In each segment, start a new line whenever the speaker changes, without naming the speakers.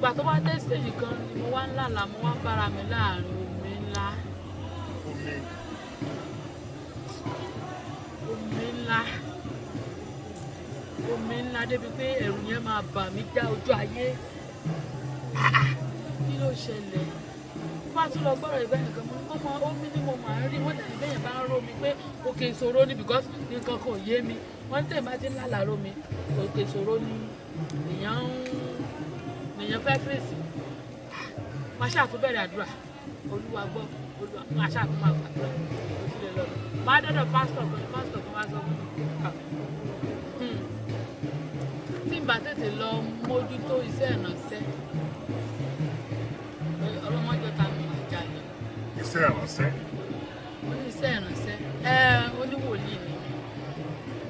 Ìgbà tó wá dé stage kan ni mo wá ń lálàá, mo wá ń bára mi láàrin omi ńlá.
Omi.
Omi ńlá, omi ńlá, débi pé ẹ̀rù yẹn máa bà mí já ojú ayé. Ah, ah, kí ló ṣẹlẹ̀? Mo bá tún lọ gbọ́rọ̀ ìbẹ́ nìkan, mo ní mo mọ omi ni mo máa ń rí. Wọ́n tẹ̀lé bẹ́yẹn bá ń ró mi pé òkè ìṣòro ni, because nǹkan kan ò yé mi. Wọ́n tẹ̀ bá ti ń lálàá ró mi, òkè ìṣòro ni èèyàn ń èèyàn fẹ́ fèsì. Wọ́n ṣáà tún bẹ̀rẹ̀ àdúrà, Olúwa gbọ́, Olúwa. Wọ́n ṣáà tún máa gbàdúrà, kò sí lè lọ. Máa dọ́dọ̀ pásítọ̀ kan, pásítọ̀ kan wá sọ fún mi, "Ah, tí n bá tètè lọ mójútó iṣẹ́ ìránṣẹ́ pé ọlọ́mọdé ta mi máa jalè."
Iṣẹ́ ìránṣẹ́?
Mo ní iṣẹ́ ìránṣẹ́. Ẹ ó ní wòlíì ni mí.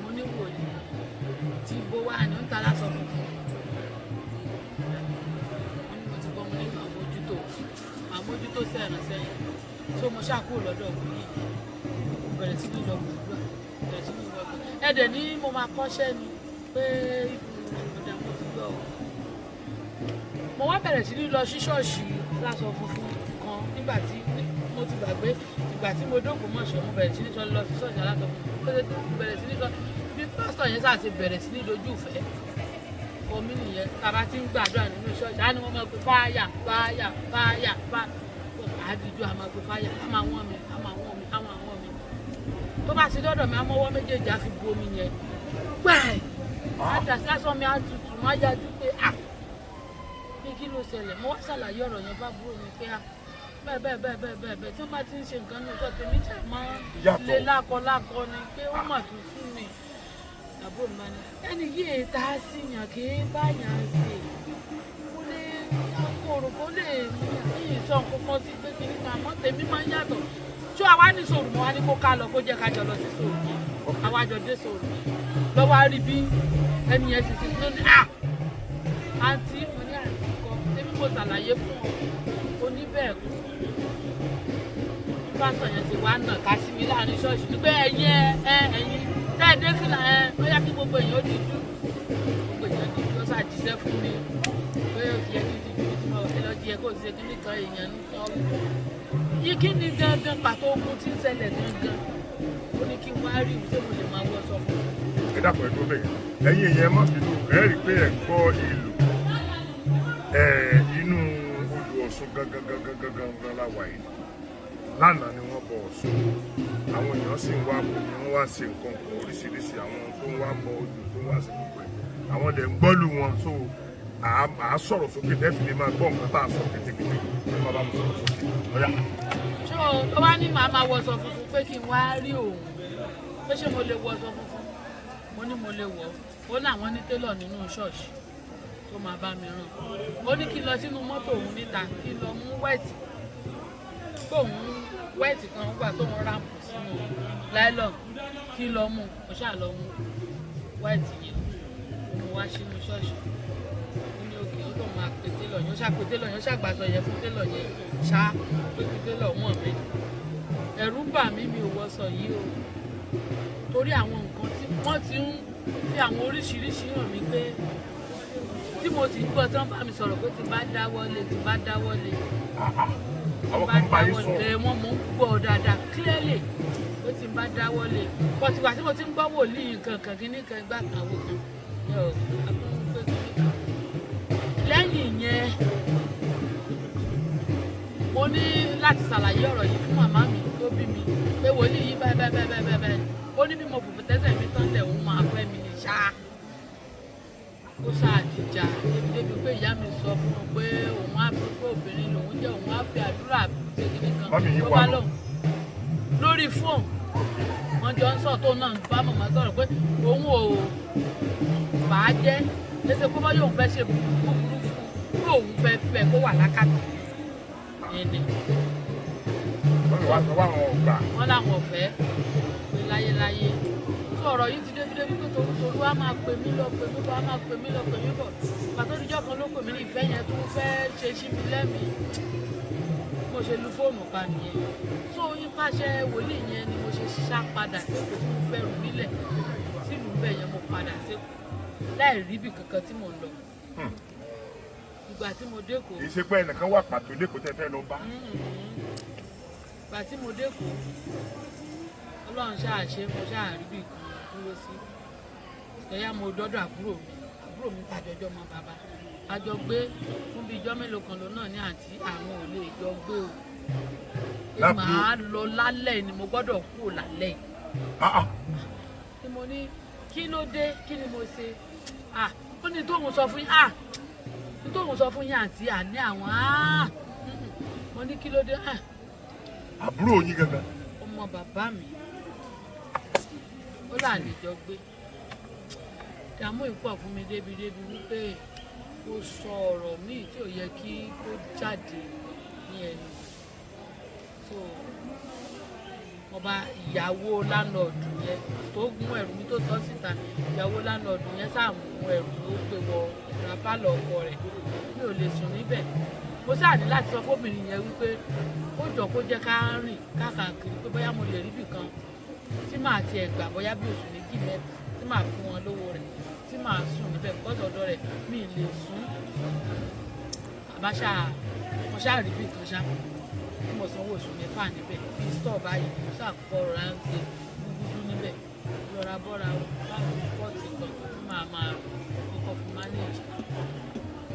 Mo ní wòlíì tí ibo wà ní ń ta lásọ funfun. Mo ní mo ti gbọ́. Mo ní màá mójútó, màá mójútó iṣẹ́ ìránṣẹ́ yẹn. So mo ṣáà kúrò lọ́dọ̀ wòlíì yẹn, mo bẹ̀rẹ̀ sí ní lọ gbàdúrà, bẹ̀rẹ̀ sí ní lọ gbàdúrà. Ẹ dẹ̀ ní mo máa kọ́ṣẹ́ ni pé ọ̀dà, mo ti gbọ́ o. Mo wá bẹ̀rẹ̀ sí ní lọ sí ṣọ́ọ̀ṣì lásọ funfun kan. Nígbà tí mo ti gbàgbé ìgbà tí mo dÓgbómọ̀ṣọ́, mo bẹ̀rẹ̀ sí ní lọ sí ṣọ́ọ̀ṣì aláṣọ funfun. Mo bẹ̀rẹ̀ sí ní lọ bí pásítọ̀ yẹn sáà ti bẹ̀rẹ̀ sí ní dojú ìfẹ́ kọ mí nìyẹn. Tàbá ti ń gbàdúrà nínú ṣọ́ọ̀ṣì, á ní wọ́n máa pe fáyà, fáyà, fáyà, fáyà. Àdìjú á máa pe fáyà, á máa wọ́n mi, á máa wọ́n mi, á máa wọ́n mi. Tó bá ti dọ́dọ̀ mi, á mọ́wọ́ méjèèjì, á fi bu omi yẹn pẹ́ẹ́, á dà sí aṣọ mi, á tutù, á yájú pé à bí kí ló ṣẹlẹ̀. Mo wá ṣàlàyé ọ̀rọ̀ yẹn bá búrò mi pé à bẹ́ẹ̀ bẹ́ẹ̀ bẹ́ẹ̀ bẹ́ẹ̀ bẹ́ẹ̀ bẹ́ẹ̀, tí wọ́n bá ti ń ṣe nǹkan ní ọjọ́ tèmi tí máa
Yàtọ̀.
lé lákọ lákọ ni pé ó mà tún sú mi. Àbúrò mi bá ní ẹni yìí tá a sì yàn kí bá yàn án ṣe kó lè kóró, kó lè yìí sọ nǹkan kan sí pé kìíní kan, àmọ́ tèmi máa ń yàtọ̀. Ṣé àwa ní sòrò mọ́ wa ní kó ká lọ, kó jẹ́ ká jọ lọ sí sòrò yẹn. Àwa jọ dé sòrò yẹn lọ́wọ́, á rí bí ẹni yẹn ti ti tó ní à àǹtí. Mo ní àǹtí kọ́ tèmi, mo ṣàlàyé fún ọ oníbẹ̀ẹ̀kú. Pásítọ̀ yẹn ti wá nà ká sí mi láàrin ṣọ́ọ̀ṣì ní pé ẹ̀yin ẹ ẹ̀yin tẹ́ ẹ dé fìlà ẹ, ó yá kí gbogbo èèyàn ó dijú, gbogbo èèyàn dijú. Ó ṣàjíṣẹ́ fún mi pé ó ti yẹ kí n ti ju tí mo ẹ lọ jí ẹ kó o ti ṣe kíní kan èèyàn ń tọ́ yí. Kí ni gangan pàtó ogun tí ń ṣẹlẹ̀ gangan? Ó ní kí n wá rí ìwé, mo lè máa wọ sọ fún un.
Ẹ dàpọ̀, ẹ dúró bẹ́ẹ̀. Ẹ̀yin èèyàn, ẹ má bínú. Ẹ rí i pé ẹ̀ ń gbọ́ ìlù ẹ̀ inú odò Ọ̀ṣun gangan gangan gangan gangan la wà yìí. Lánàá ni wọ́n bọ Ọ̀ṣun, àwọn èèyàn sì ń wá bomi, wọ́n wá ṣe nǹkan kan oríṣiríṣi, àwọn tó ń wá bọ odò, tó ń wá ṣe gbogbo ẹ̀, àwọn dẹ̀ ń gbọ́lù wọn. So à á sọ̀rọ̀ sókè tẹ́ fi lè máa gbọ́ nǹkan tá a sọ kétékété. Ẹ má bá mi sọ̀rọ̀ sókè ọ̀yà.
Ṣé o tó wá ní màá máa wọṣọ funfun pé kí n wá rí òun, pé ṣé mo lè wọṣọ funfun? Mo ní mo lè wọ̀. Ó ní àwọn ní télọ̀ nínú ṣọ́ọ̀ṣì tó máa bá mi rán. Ó ní kí n lọ sínú mọ́tò òun níta, kí n lọ mú white tóun, white kan wà tóun wrap sínú nylon, kí n lọ mú. Mo ṣáà lọ mú white yẹn, mo wá sínú ṣọ́ọ̀ṣì. Ó ní òkè, ó tóun máa pe télọ̀ yẹn. Ó ṣáà pe télọ̀ yẹn, ó ṣàgbàsọ yẹn fún télọ̀ yẹn ṣá pé kí télọ̀ wọ̀n mi. Ẹ̀rù bà mí, mi ò wọṣọ yìí o, torí àwọn nǹkan tí wọ́n ti ń fi àwọn oríṣiríṣi hàn mí pé tí mo sì ń gbọ́ tí wọ́n bá mi sọ̀rọ̀ pé tí bá dáwọ́lé, tí bá dáwọ́lé.
Àwọn kan bá yín sọ̀rọ̀?
Ẹ wọ́n, mò ń gbọ́ dáadáa clearly pé tí n bá dáwọ́lé. But ìgbà tí mo ti ń gbọ́ wòlíì nǹkan kan kíní kan ìgbà kan àwọn kan mi ò kà kún pé kíní kan. Lẹ́yìn ìyẹn, mo ní láti ṣàlàyé ọ̀rọ̀ yìí fún màmá mi tó bí mi pé wòlíì yìí báyìí báyìí báyìí báyìí báyìí. Ó ní bí mo fòfò tẹ́sẹ̀ mi tán lẹ̀, òun máa fẹ́ mi ní ṣáá. Ó ṣáà dìjà débi pé ìyá mi sọ fún un pé òun á fi pé obìnrin lòun jẹ́, òun á fi àdúrà ṣe kíní kan.
Mummy yín
Tó
wà
bá
lọ.
lóun lórí fóònù, wọ́n jọ ń sọ, tó náà bá màmá sọ̀rọ̀ pé òun ò bà á jẹ́ léṣe kó bá yóò fẹ́ ṣe búburú fún un, pé òun fẹ́ fẹ́ kó wà lákàtà ẹni.
Wọ́n wá sọ fáwọn ọgbà.
Wọ́n làwọn ọ̀fẹ́ pé láyéláyé tó ọ̀rọ̀ yìí ti débi débi pé torútorú á máa pè mí lọ, pè mí bọ̀, á máa pè mí lọ, pè mí bọ̀. Pàtó ìjọ kan ló pè mí ní ìfẹ́ yẹn tó fẹ́ ṣe sí mi lẹ́mìí, mo ṣe lu fóònù pa nìyẹn. Tó ipasẹ̀ wòlíì yẹn ni mo ṣe ṣá padà sẹ́kọ̀ọ́ tí mo fẹ́ rù mílẹ̀ sílùú bẹ́ẹ̀ yẹn. Mo padà sẹ́kọ̀ọ́ láì rí ibì kankan tí mò ń lọ. Ìgbà tí mo dẹ́kọ̀ọ́,
Kì í ṣe pé ẹnìkan wà pàtó lẹ́kọ̀ọ́ tẹ́ fẹ́ lọ bá.
Ìgbà tí mo dẹ́kọ̀ọ́, Ọlọ́run ṣáà ṣe, mo ṣáà rí bí kan dúró sí. Ẹ̀yà mo dọ́dọ̀ àbúrò mi, àbúrò mi tàjọjọ́ mọ bàbá, a jọ gbé fún bíi ijọ́ mélòó kan lọ náà ní àǹtí àwọn ò lè jọ gbé o, pé
Lábúrò.
Màá lọ lálẹ́ ni, mo gbọ́dọ̀ kúrò lálẹ́ yìí.
Ah, ah.
Ni mo ní, kí ló dé? Kí ni mo ṣe? Ah, ó ní tóun sọ fún yín, ah, ní tóun sọ fún yín, àǹtí, àní àwọn, ah. Mo ní, kí ló dé? Ah.
Àbúrò yín gangan.
Ọmọ bàbá mi, ó là lè jọ gbé. Ìdààmú yìí pọ̀ fún mi débi débi wípé ó sọ ọ̀rọ̀ míì tí ò yẹ kí ó jáde ní ẹnu. So mo bá ìyàwó landlord yẹn tó mú ẹrù mi tó sọ síta, ìyàwó landlord yẹn sáà mú ẹrù mi, ó gbé wọ ìgbà pálọ̀ ọkọ rẹ̀. Mi ò lè sùn níbẹ̀. Mo sáà ní láti sọ fóbìnrin yẹn wípé ó jọ kó jẹ́ ká rìn káàkiri, pé bóyá mo lè rí ibì kan tí màá tiẹ̀ gbà, bóyá bí oṣù 2, 3, tí màá fún wọn lówó rẹ̀, tí màá sùn níbẹ̀, kọ́sọ̀ ọ̀dọ̀ rẹ̀ mi ì lè sùn. Bàbá ṣáà, mo ṣáà rí ibì kan ṣá tí mo sanwó oṣù 6 níbẹ̀, bí store báyìí. Mo ṣáà kọ́ rọra ń ṣe gbúgbúdú níbẹ̀, lọ́ra bọ́ra báwo pọ́ọ̀tì kan tí màá máa kọ́kọ́ fi manage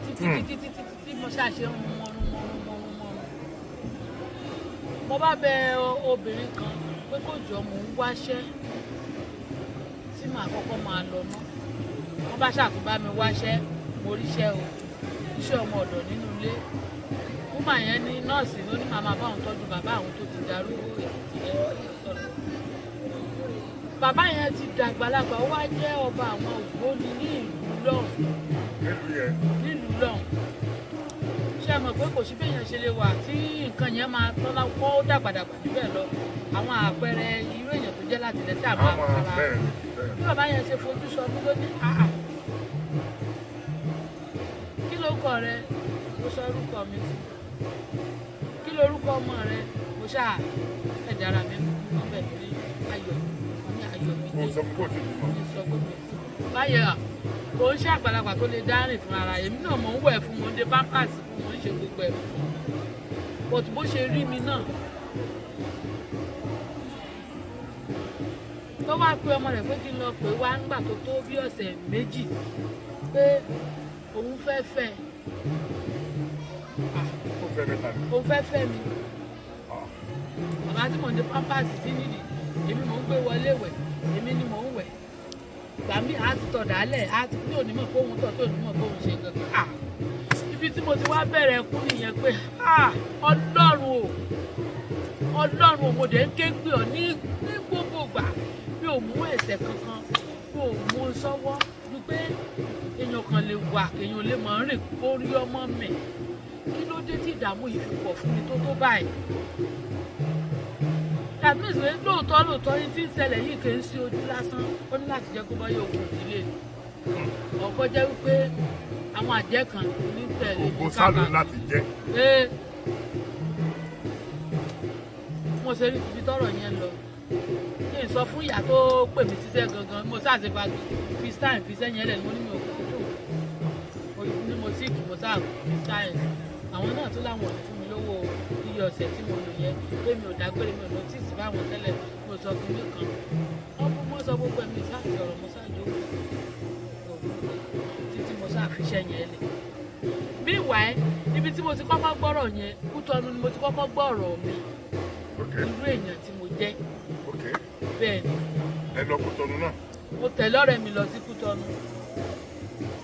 títí títí títí tí mo ṣáà ṣe ń mọ́rún mọ́rún mọ́rún mọ́rún. Mo bá bẹ obìnrin kan pé kó jọ, mò ń wáṣẹ́ tí màá kọ́kọ́ máa lọ ná. Wọ́n bá ṣàtúbá mi wáṣẹ́, mo ríṣẹ́ o, iṣẹ́ ọmọ ọ̀dọ̀ nínú ilé. Woman yẹn ní nọ́ọ̀sì ló ní màmá báwọn tọ́jú bàbá àwọn tó ti darúgbó. Èkìtì yẹn sọ̀rọ̀, bàbá yẹn ti dàgbàlagbà, ó wá jẹ́ ọba àwọn ògbóni ní ìlú lọ́hùn.
Nílùú yẹn.
Nílùú lọ́hùn. Ṣé ẹ mọ̀ pé kò sí béèyàn ṣe lè wà tí nǹkan yẹn máa tọ́lá kó dàgbàdàgbà jù bẹ́ẹ̀ lọ, àwọn àpẹẹrẹ irú èèyàn tó jẹ́ láti ilẹ̀ tí a máa
Àwọn
fara
bẹ́ẹ̀ bẹ́ẹ̀.
Bí bàbá yẹn ṣe fojú sọ fún ló ní, àà, kí ló kọ rẹ? Mo sọ orúkọ mi fún. Kí lorúkọ ọmọ rẹ? Mo ṣáà ẹ̀dá ara mi wọ́n bẹ̀ ní ayọ̀, wọ́n ní ayọ̀ mi
Mo
dé.
sọ fún kó o ti bímọ.
Ní sọ pé mi báyẹ̀ à, kò ń ṣe àgbàlagbà tó lè dá rìn fún ara. Èmi náà mò ń wẹ̀ fún, mò ń de pampers fún, mò ń ṣe gbogbo ẹ̀ fún, but bó ṣe rí mi náà tó wá pe ọmọ rẹ̀ pé kí n lọ pè wá nígbà tó tó bí ọ̀sẹ̀ 2 pé òun fẹ́ fẹ́. Ah,
Ó fẹ́ mẹ́ta ni.
òun fẹ́ fẹ́ mi.
Ah,
Bàbá tí mò ń de pampers sí nídìí, èmi mò ń gbé wọlé wẹ̀, èmi ni mò ń wẹ̀. Gbà mí á ti tọ̀ dálẹ̀, á ti tí ò ní mọ̀ pé òun tọ̀, tí ò ní mọ̀ pé òun ṣe gangan. Ah, ibi tí mo ti wá bẹ̀rẹ̀ ẹkún nìyẹn pé, ah, Ọlọ́run o, Ọlọ́run o, mo dẹ̀ ń ké pè ọ́ ní gbogbo ìgbà. Mi ò mú ẹ̀ṣẹ̀ kankan, mi ò mú sọ́wọ́ ju pé èèyàn kan lè wà, èèyàn lè mọ̀ rìn kó rí ọmọ mi. Kí ló dé tí ìdààmú yìí fi pọ̀ fún mi tó tó báyìí? That means pé lóòótọ́ lóòótọ́ ní tí ń ṣẹlẹ̀ yìí kì í ṣe ojú lásán. Ó ní láti jẹ́ kó bá yọ ògùn ìdílé ni, ọ̀kọ́ jẹ́ wípé àwọn àjẹ́ kan ní tẹ̀lé mi.
Ògo sálò láti jẹ́.
Ee, mo ṣe rí ibi tọ́rọ̀ yẹn lọ, kí n sọ fún ìyá tó pè mí síṣẹ́ gangan, mo ṣáà fa fi stein fi sẹ́yìn ẹlẹ́ni. Mo ní mi ò kú tó ní, mo sì kì, mo ṣáà fi stein. Àwọn náà tó láwọn ò ní fún mi lówó iye ọ̀sẹ̀ tí mo lò yẹn, pé mi ò dágbére, mi ò notice báwọn tẹ́lẹ̀, mi ò sọ kinní kan. Wọ́n bú mọ́ sọ gbogbo ẹ̀mí ṣáà sọ̀rọ̀, mo ṣáà jókòó títí mo ṣáà fi iṣẹ́ yẹn lẹ̀. Meanwhile, ibi tí mo ti kọ́kọ́ gbọ́rọ̀ yẹn, Kútọ́nù ni mo ti kọ́kọ́ gbọ́ ọ̀rọ̀ mi, irú èèyàn tí mo jẹ́. Bẹ́ẹ̀ ni.
Ẹ lọ Kútọ́nù náà.
Mo tẹ̀lé ọ̀rẹ́ mi lọ sí Kútọ́nù.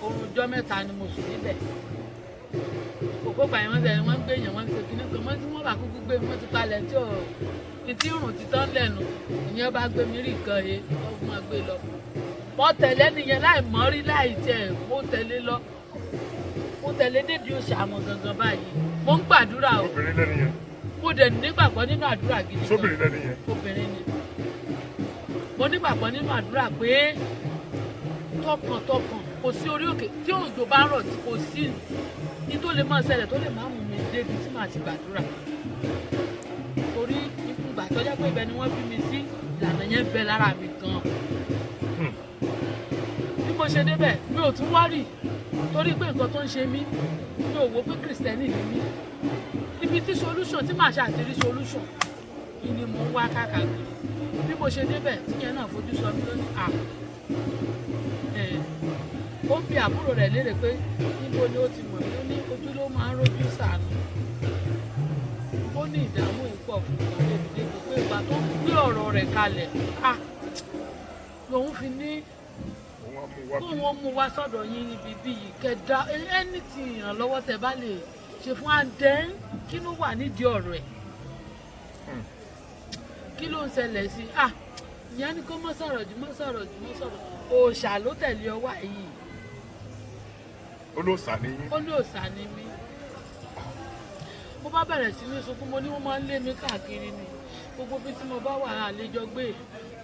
Oorun ọjọ́ 3 ni mo sùn níbẹ̀. Òkú pààyàn, wọ́n tẹ̀lé, wọ́n ń gbé èèyàn, wọ́n ń ṣe kinní kan, wọ́n tí wọ́n bá kúkú gbé mi, wọ́n ti palẹ̀ tí ò ní tí ìrùn ti tán lẹ́nu. Ìyẹn bá gbé mi rí nǹkan he, wọ́n fún wa gbé lọ. Mo tẹ̀lé nìyẹn láì mọ̀ rí, láì tiẹ̀, mo tẹ̀lé lọ, mo tẹ̀lé dédìí òòṣà àwọn gangan báyìí. Mo ń gbàdúrà o.
Obìnrin lẹ́nu yẹn.
Mo dẹ̀ nígbàgbọ́ nínú àdúrà gidi gan.
Sóbìnrin lẹ́nu yẹn.
Obìnrin ni. Mo nígbàgbọ́ nínú àdúrà pé tọkàntọkàn, kò sí orí òkè tí òjò bá rọ̀ tí kò sí ní tó lè máa ṣẹlẹ̀ tó lè máa mú mi débi tí màá ti gbàdúrà, torí ìgbà tó jẹ́ pé ibẹ̀ ni wọ́n bí mi sí, ìlànà yẹn ń bẹ lára mi gan. Bí mo ṣe débẹ̀, mi ò tún wárì. Torí pé nǹkan tó ń ṣe mí, mi ò wò pé Kristẹni ni mí. Ibi tí solution tí màá ṣàtìrí solution ni mo ń wá káàkiri. Bí mo ṣe débẹ̀, tíyẹn náà fojú sọ mí lónìí, à ẹ̀, ó ń bi àbúrò rẹ̀ léèrè pé níbo ni ó ti mọ̀ mí. Ó ní ojú ló máa ń rójú sànù. Ó ní ìdààmú ìpọ̀ fún un débi débi pé ìgbà tó ń gbé ọ̀rọ̀ rẹ̀ kalẹ̀, à lòun fi ní
Òun á mú wá
kó
bí.
Wọn mú wá sọ́dọ̀ yín níbi bí yìí, kẹdá anything ìrànlọ́wọ́ tẹ́ bá lè ṣe fún. And then kí ló wà nídìí ọ̀rọ̀ ẹ̀? Kí ló ń ṣẹlẹ̀ sí? Ah, ìyá ni kó mọ́ sọ̀rọ̀ jù, mọ́ sọ̀rọ̀ jù, mọ́ sọ̀rọ̀. Òòṣà ló tẹ̀lé ọ wá yìí.
Ó ló sà níyìn.
Ó ní òòṣà ni mí. Mo bá bẹ̀rẹ̀ sí ní sunkún. Mo ní wọ́n máa ń lé mi káàkiri ni. Gbogbo bí tí mo bá wà, àlejò gbé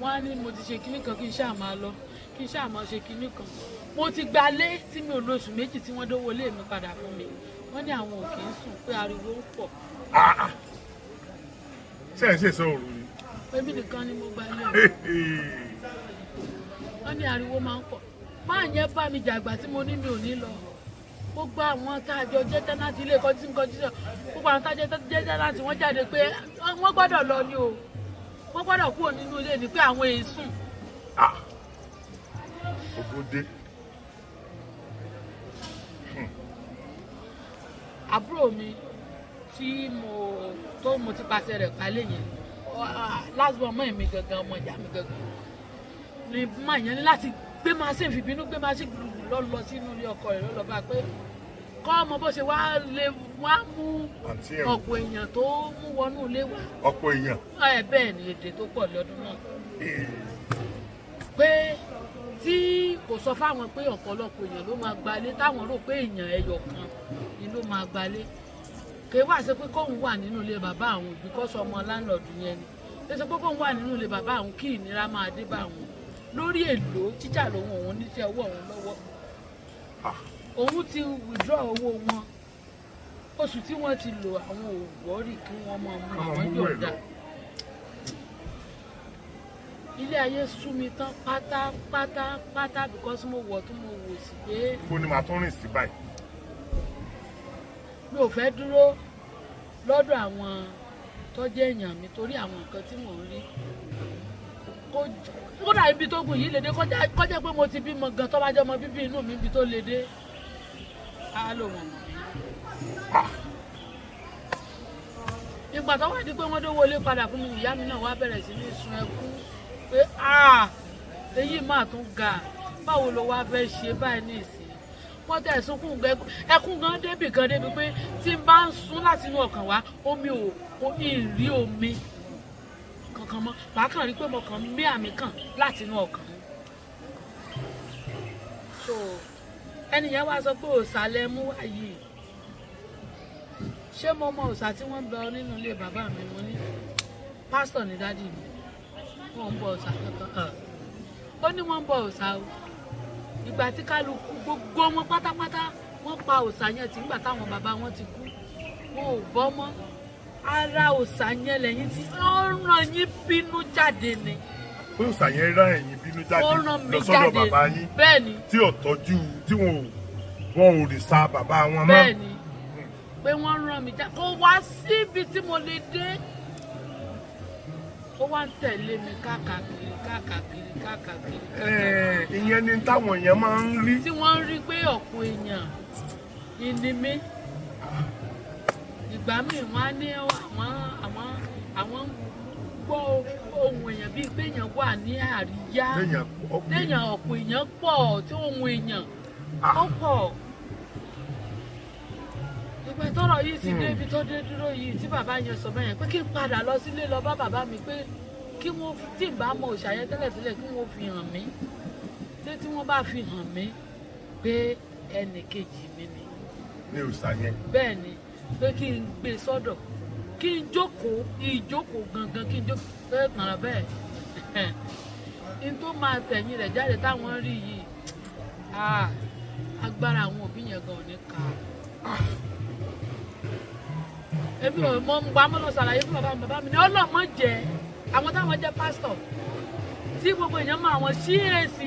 wọ́n á ní mo ti ṣe kinní kan, kí n ṣáà máa lọ, kí n ṣáà máa ṣe kinní kan. Mo ti gbalé tí mi ò lo oṣù 2 tí wọ́n dówó lé mi padà fún mi. Wọ́n ní àwọn ò kì í sùn, pé ariwo ń pọ̀.
Ṣé ẹ̀ ń ṣèṣe òru ni?
Èmi nìkan ni mo gbalé o. Wọ́n ní ariwo máa ń pọ̀. Máa yẹn bá mi jàgbá tí mo ní mi ò ní lọ. Gbogbo àwọn tá a jọ jẹ́ tenant ilé kọjú sí kọjú sí, gbogbo àwọn tá a jọ jẹ́ tenant, wọ́n jáde pé wọ́n gbọ́dọ̀ lọ ni o, wọ́n gbọ́dọ̀ kúrò nínú ilé ni, pé àwọn èèsùn.
Ah, ogun dé.
Àbúrò mi tí mo tó mo ti pàṣẹ rẹ̀ palẹ̀ yẹn, last born ọmọ mi gangan, ọmọ ìyá mi gangan ni. Máa yẹn ní láti gbé machine, fìbínú gbé machine gbùgbù lọ lọ sínú ilé ọkọ rẹ̀, lọ́lọ́ bá pé kọ́ ọmọ bó ṣe wá lè wá mú
Àǹtí ẹ̀.
ọ̀pọ̀ èèyàn tó mú wọnú ilé wá.
Ọ̀pọ̀ èèyàn.
Ẹ bẹ́ẹ̀ ni, èdè tó pọ̀ lọ́dún náà pé tí kò sọ fáwọn pé ọ̀pọ̀lọpọ̀ èèyàn ló máa gbalé, táwọn rò pé èèyàn ẹyọ kan ni ló máa gbalé. Kì í wá ṣe pé kóun wà nínú ilé bàbá àwọn, because ọmọ landlord yẹn ni. Kì í ṣe pé kóun wà nínú ilé bàbá àwọn kí ìnira máa dé bá àwọn lórí èlò tíjà lòun, òun níṣẹ́ ọwọ́ òun lọ́wọ́. Òun ti withdraw owó wọn, oṣù tí wọ́n ti lò, àwọn ò wọ́rì kí wọ́n máa mú
Káwọn
àwọn
mú ẹ̀
yọ̀ǹda
lọ.
Ilé ayé sú mi tán pátápátá pátá, because mo wọ̀ tó mo wò sí pé
Bó ni màá tún rìn sí báyìí?
Mi ò fẹ́ dúró lọ́dọ̀ àwọn tó jẹ́ èèyàn mi torí àwọn nǹkan tí mò ń rí. Kódà ibi tó gùn yìí lè dé, kọjá pé mo ti bímọ gan, tó bá jẹ́ ọmọ bíbí inú mi, ibi tó lè dé, á lò wọ̀n mọ̀ mí. Ìgbà tó wá di pé wọ́n dówó ilé padà fún mi, ìyá mi náà wá bẹ̀rẹ̀ sí ní sun ẹkún pé, "Ah, èyí máa tún ga, báwo ló wá fẹ́ ṣe báyìí ní ìsìn?" Wọ́n tẹ̀ sunkún gan, ẹkún gan débì kan débi pé tí n bá ń sun láti inú ọkàn wá, omi ò ì rí omi kankan mọ́. Màá kàn rí pé mo kàn mí àmì kàn láti inú ọkàn. So ẹnì yẹn wá sọ pé òòṣà lẹ mú wá yìí, ṣé mo mọ òòṣà tí wọ́n ń bọ nínú ilé bàbá mi? Mo ní pásítọ̀ ní daddy mi, wọ́n ń bọ òòṣà kankan. Ó ní wọ́n ń bọ òòṣà o. Ìgbà tí kálukú gbogbo wọn pátápátá wọ́n pa òòṣà yẹn tí nígbà táwọn bàbá wọn ti kú, wọn ò bọ́ mọ́. Ara òòṣà yẹn lẹ́yìn tí ó ràn yín bínú jáde ni.
Pé òòṣà yẹn rán ẹ̀yin bínú jáde
Ó rán mi
lọ sọ́dọ̀
jáde.
bàbá yín
Bẹ́ẹ̀ ni.
tí ò tọ́jú, tí wọn ò bọ òrìṣà bàbá wọn mọ́.
Bẹ́ẹ̀ ni, pé wọ́n rán mi jáde kó wá síbi tí mo lè dé, ó wá ń tẹ̀lé mi káàkiri káàkiri káàkiri.
Ìyẹn ni táwọn èèyàn máa ń rí.
Tí wọ́n ń rí pé ọ̀pọ̀ èèyàn ìní mi. Ìgbà míì wọ́n á ní àwọn ń gbọ́ ohùn èèyàn bíi pé èèyàn wà ní àríyá.
Téèyàn ọ̀pọ̀
Téèyàn, ọ̀pọ̀ èèyàn pọ̀, tí ohùn èèyàn ó pọ̀. Ìgbà tọ́rọ̀ yìí ti dé ibi tó dé dúró yìí, tí bàbá yẹn sọ bẹ́yẹn pé kí n padà lọ sílé lọ bá bàbá mi, pé kí wọ́n, tí n bá mọ òòṣà yẹn tẹ́lẹ̀tẹ́lẹ̀, kí wọ́n fi hàn mí, tí wọ́n bá fi hàn mí pé ẹnì kejì mi ni.
Ní òòṣà yẹn.
Bẹ́ẹ̀ ni, pé kí n gbé sọ́dọ̀, kí n jókòó ìjókòó gangan, kí n jókòó pé kàrà bẹ́ẹ̀ n tó máa tẹ̀yìn rẹ̀ jáde táwọn rí yìí, ah, agbára àwọn òbí yẹn gan ò ní ká. Èmi ò mọ gba mọ́ lọ ṣàlàyé fún bàbá mi. Bàbá mi ní ọlọ́mọ jẹ́ àwọn táwọn jẹ́ pásítọ̀ tí gbogbo èèyàn mọ àwọn CAC.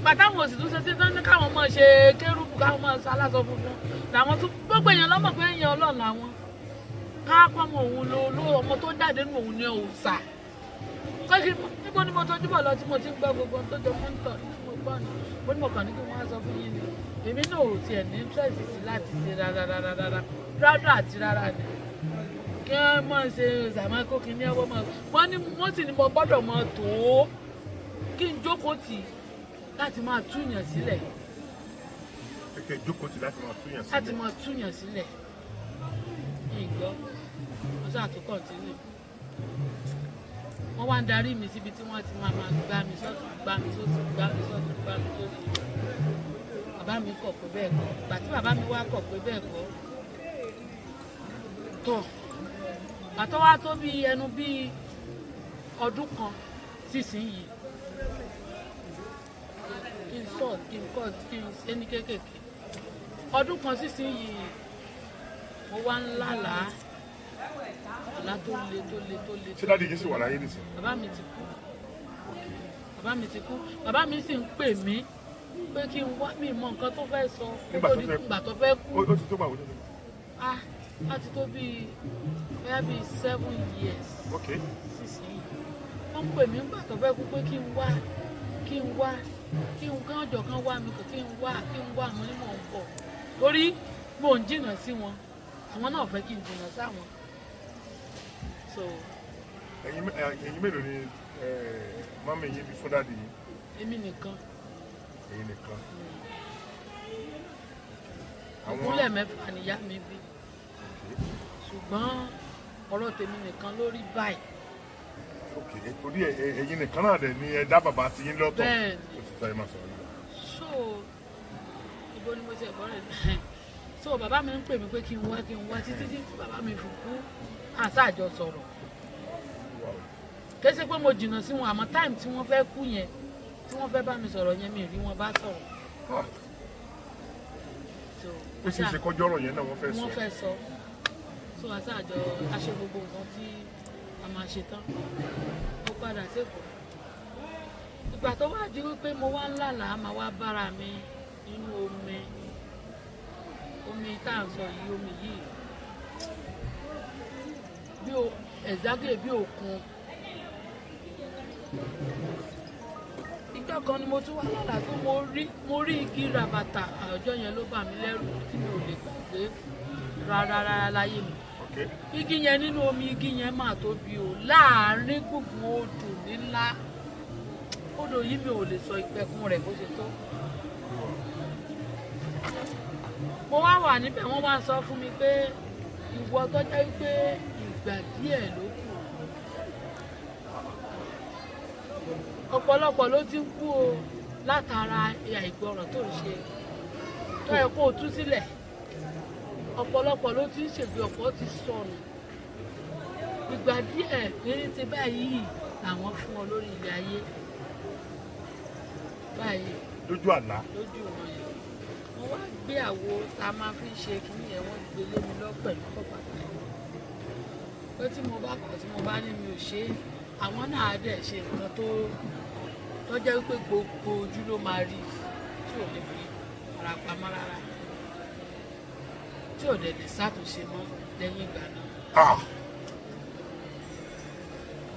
Pàtàwọn òsì tún ṣe sí tán ní káwọn máa ṣe kérúbù, káwọn máa ṣe aláṣọ funfun làwọn tún. Gbogbo èèyàn lọ́mọ̀ pé èèyàn Ọlọ́run làwọn káàpọ̀ ọmọ òun ló ló ọmọ tó jáde nínú òun ní òòṣà kọ́sí. Níbo ni mo tọ́jú bọ̀ lọ tí mo ti ń gbọ́ gbogbo ohun tó jọ mọ́ ń tọ̀ tí mo gbọ́ ni mo ní mo kàn ní kí wọ́n á sọ fún yín ni. Èmi náà ò tiẹ̀ ní interest sí láti ṣe rárá rárá rárá rárá àti rárá ni kí wọ́n máa ṣe ṣàmákó kí ní ọwọ́ máa wọ́n ní. Wọ́n sì ní mo gbọ́dọ̀ mọ tó kí n jókòó tì láti máa túyàn sílẹ̀.
Kẹ̀kẹ́ jókòó tì láti máa túyàn
Láti
sílẹ̀.
máa túyàn sílẹ̀. Ìgbọ́ wọ́n ṣáà tún continue. Wọ́n wá ń darí mi síbi tí wọ́n ti máa máa gbá mi sọ́tún, gbá mi sósì, gbá mi sọ́tún, gbá mi sósì. Bàbá mi kọ̀ pé bẹ́ẹ̀ kọ́. Ìgbà tí bàbá mi wá kọ̀ pé bẹ́ẹ̀ kọ́ tọ̀, bàtọ́ wá tó bí ẹnu bí ọdún kan sísìnyìí, kí n sọ, kí n kọ́, kí n ṣe ní kéékèèké, ọdún kan sísìnyìí, mo wá ń lálàá àlá tó le tó le tó le.
Ṣé daddy yìí sì wà láyé nìsín?
Bàbá mi ti kú, bàbá mi ti kú. Bàbá mi sì ń pè mí pé kí n wá. Mi mọ nǹkan tó fẹ́ sọ.
Nígbà tó fẹ́ kú.
Nígbà tó fẹ́ kú.
Ó ti tó gbà wọ́n tó ti
Ah, láti tó bíi bóyá bíi 7 years sísìnyí. Wọ́n ń pè mí nígbà tó fẹ́ kú pé kí n wá, kí n wá, kí n kán jọ kán wá mi kò, kí n wá, kí n wá. Mo ní mò ń bọ̀ torí mò ń jìnnà sí wọn, àwọn náà fẹ́ kí n jìnnà sáwọn, so.
Ẹ̀yin mélòó ni mummy yín bí fún daddy yín?
Èmi nìkan.
Ẹ̀yin nìkan.
Ìkúnlẹ̀ mẹ́fà níyá mi bí, ṣùgbọ́n ọ̀rọ̀ tèmi nìkan ló rí báyìí.
Ok, torí ẹ̀yin nìkan náà dẹ̀ ni ẹ dá bàbá ti yín lọ́tọ̀.
Bẹ́ẹ̀ni.
Ó ti tọ́, ẹ máa sọ̀rọ̀ yìí.
So ibo ni mo ti ẹ̀kọ́ rẹ̀? So bàbá mi ń pè mí pé kí n wá, kí n wá, títí tí bàbá mi fi kú, àṣàjọ sọ̀rọ̀. Kéṣe pé mo jìnnà sí wọn, àmọ́ time tí wọ́n fẹ́ kú yẹn, tí wọ́n fẹ́ bá mi sọ̀rọ̀ yẹn, mi rí wọn bá sọ̀rọ̀.
Ah,
So
ó sì ṣe kọjọ́ ọ̀rọ̀ yẹn náà wọ́n fẹ́ sọ.
Wọ́n fẹ́ sọ. So àṣàjọ a ṣe gbogbo nǹkan tí a máa ṣe tán, mo padà sékòó. Ìgbà tó wá di wípé mo wá ń lálàá, máa wá bára mi nínú omi. Omi tá à ń sọ yìí, omi yìí bí o exactly bí òkun. Ìjọ kan ni mo tún wá lálàá tó mo rí igi ràbàtà. Àjọ yẹn ló bà mí lẹ́rù tí mi ò lè gbàgbé rárá rárá láyé mi. Igi yẹn nínú omi, igi yẹn máa tóbi o, láàárín gbùngbùn odò ńlá. Odò yìí, mi ò lè sọ ìpẹ̀kun rẹ̀ bó ṣe tó. Mo wá wà níbẹ̀, wọ́n wá sọ fún mi pé ìwọ tó jẹ́ wípé ìgbà díẹ̀ ló kù, ọ̀pọ̀lọpọ̀ ló ti ń kú o látara àìgbọràn tó ń ṣe tó yẹ kó o tú sílẹ̀. Ọ̀pọ̀lọpọ̀ ló ti ń ṣègbè, ọ̀pọ̀ ti sọnù. Ìgbà díẹ̀ péréte báyìí làwọn fún ọ lórí ilẹ̀ ayé báyìí.
Lójú àlá?
Lójú wọn yẹn. Wọ́n wá gbé àwo tá a máa fi ń ṣe kínní yẹn, wọ́n gbé lé mi lọ pẹ̀lú kọ́pà pé tí mo bá kọ̀, tí mo bá ní mi ò ṣe é, àwọn náà á dẹ̀ ṣe nǹkan tó jẹ́ wípé gbogbo ojú ló máa rí, tí ò ní fi ara pamọ́ rárá, tí ò dẹ̀ lè ṣàtúnṣe mọ́ lẹ́yìn ìgbà náà.
Ah,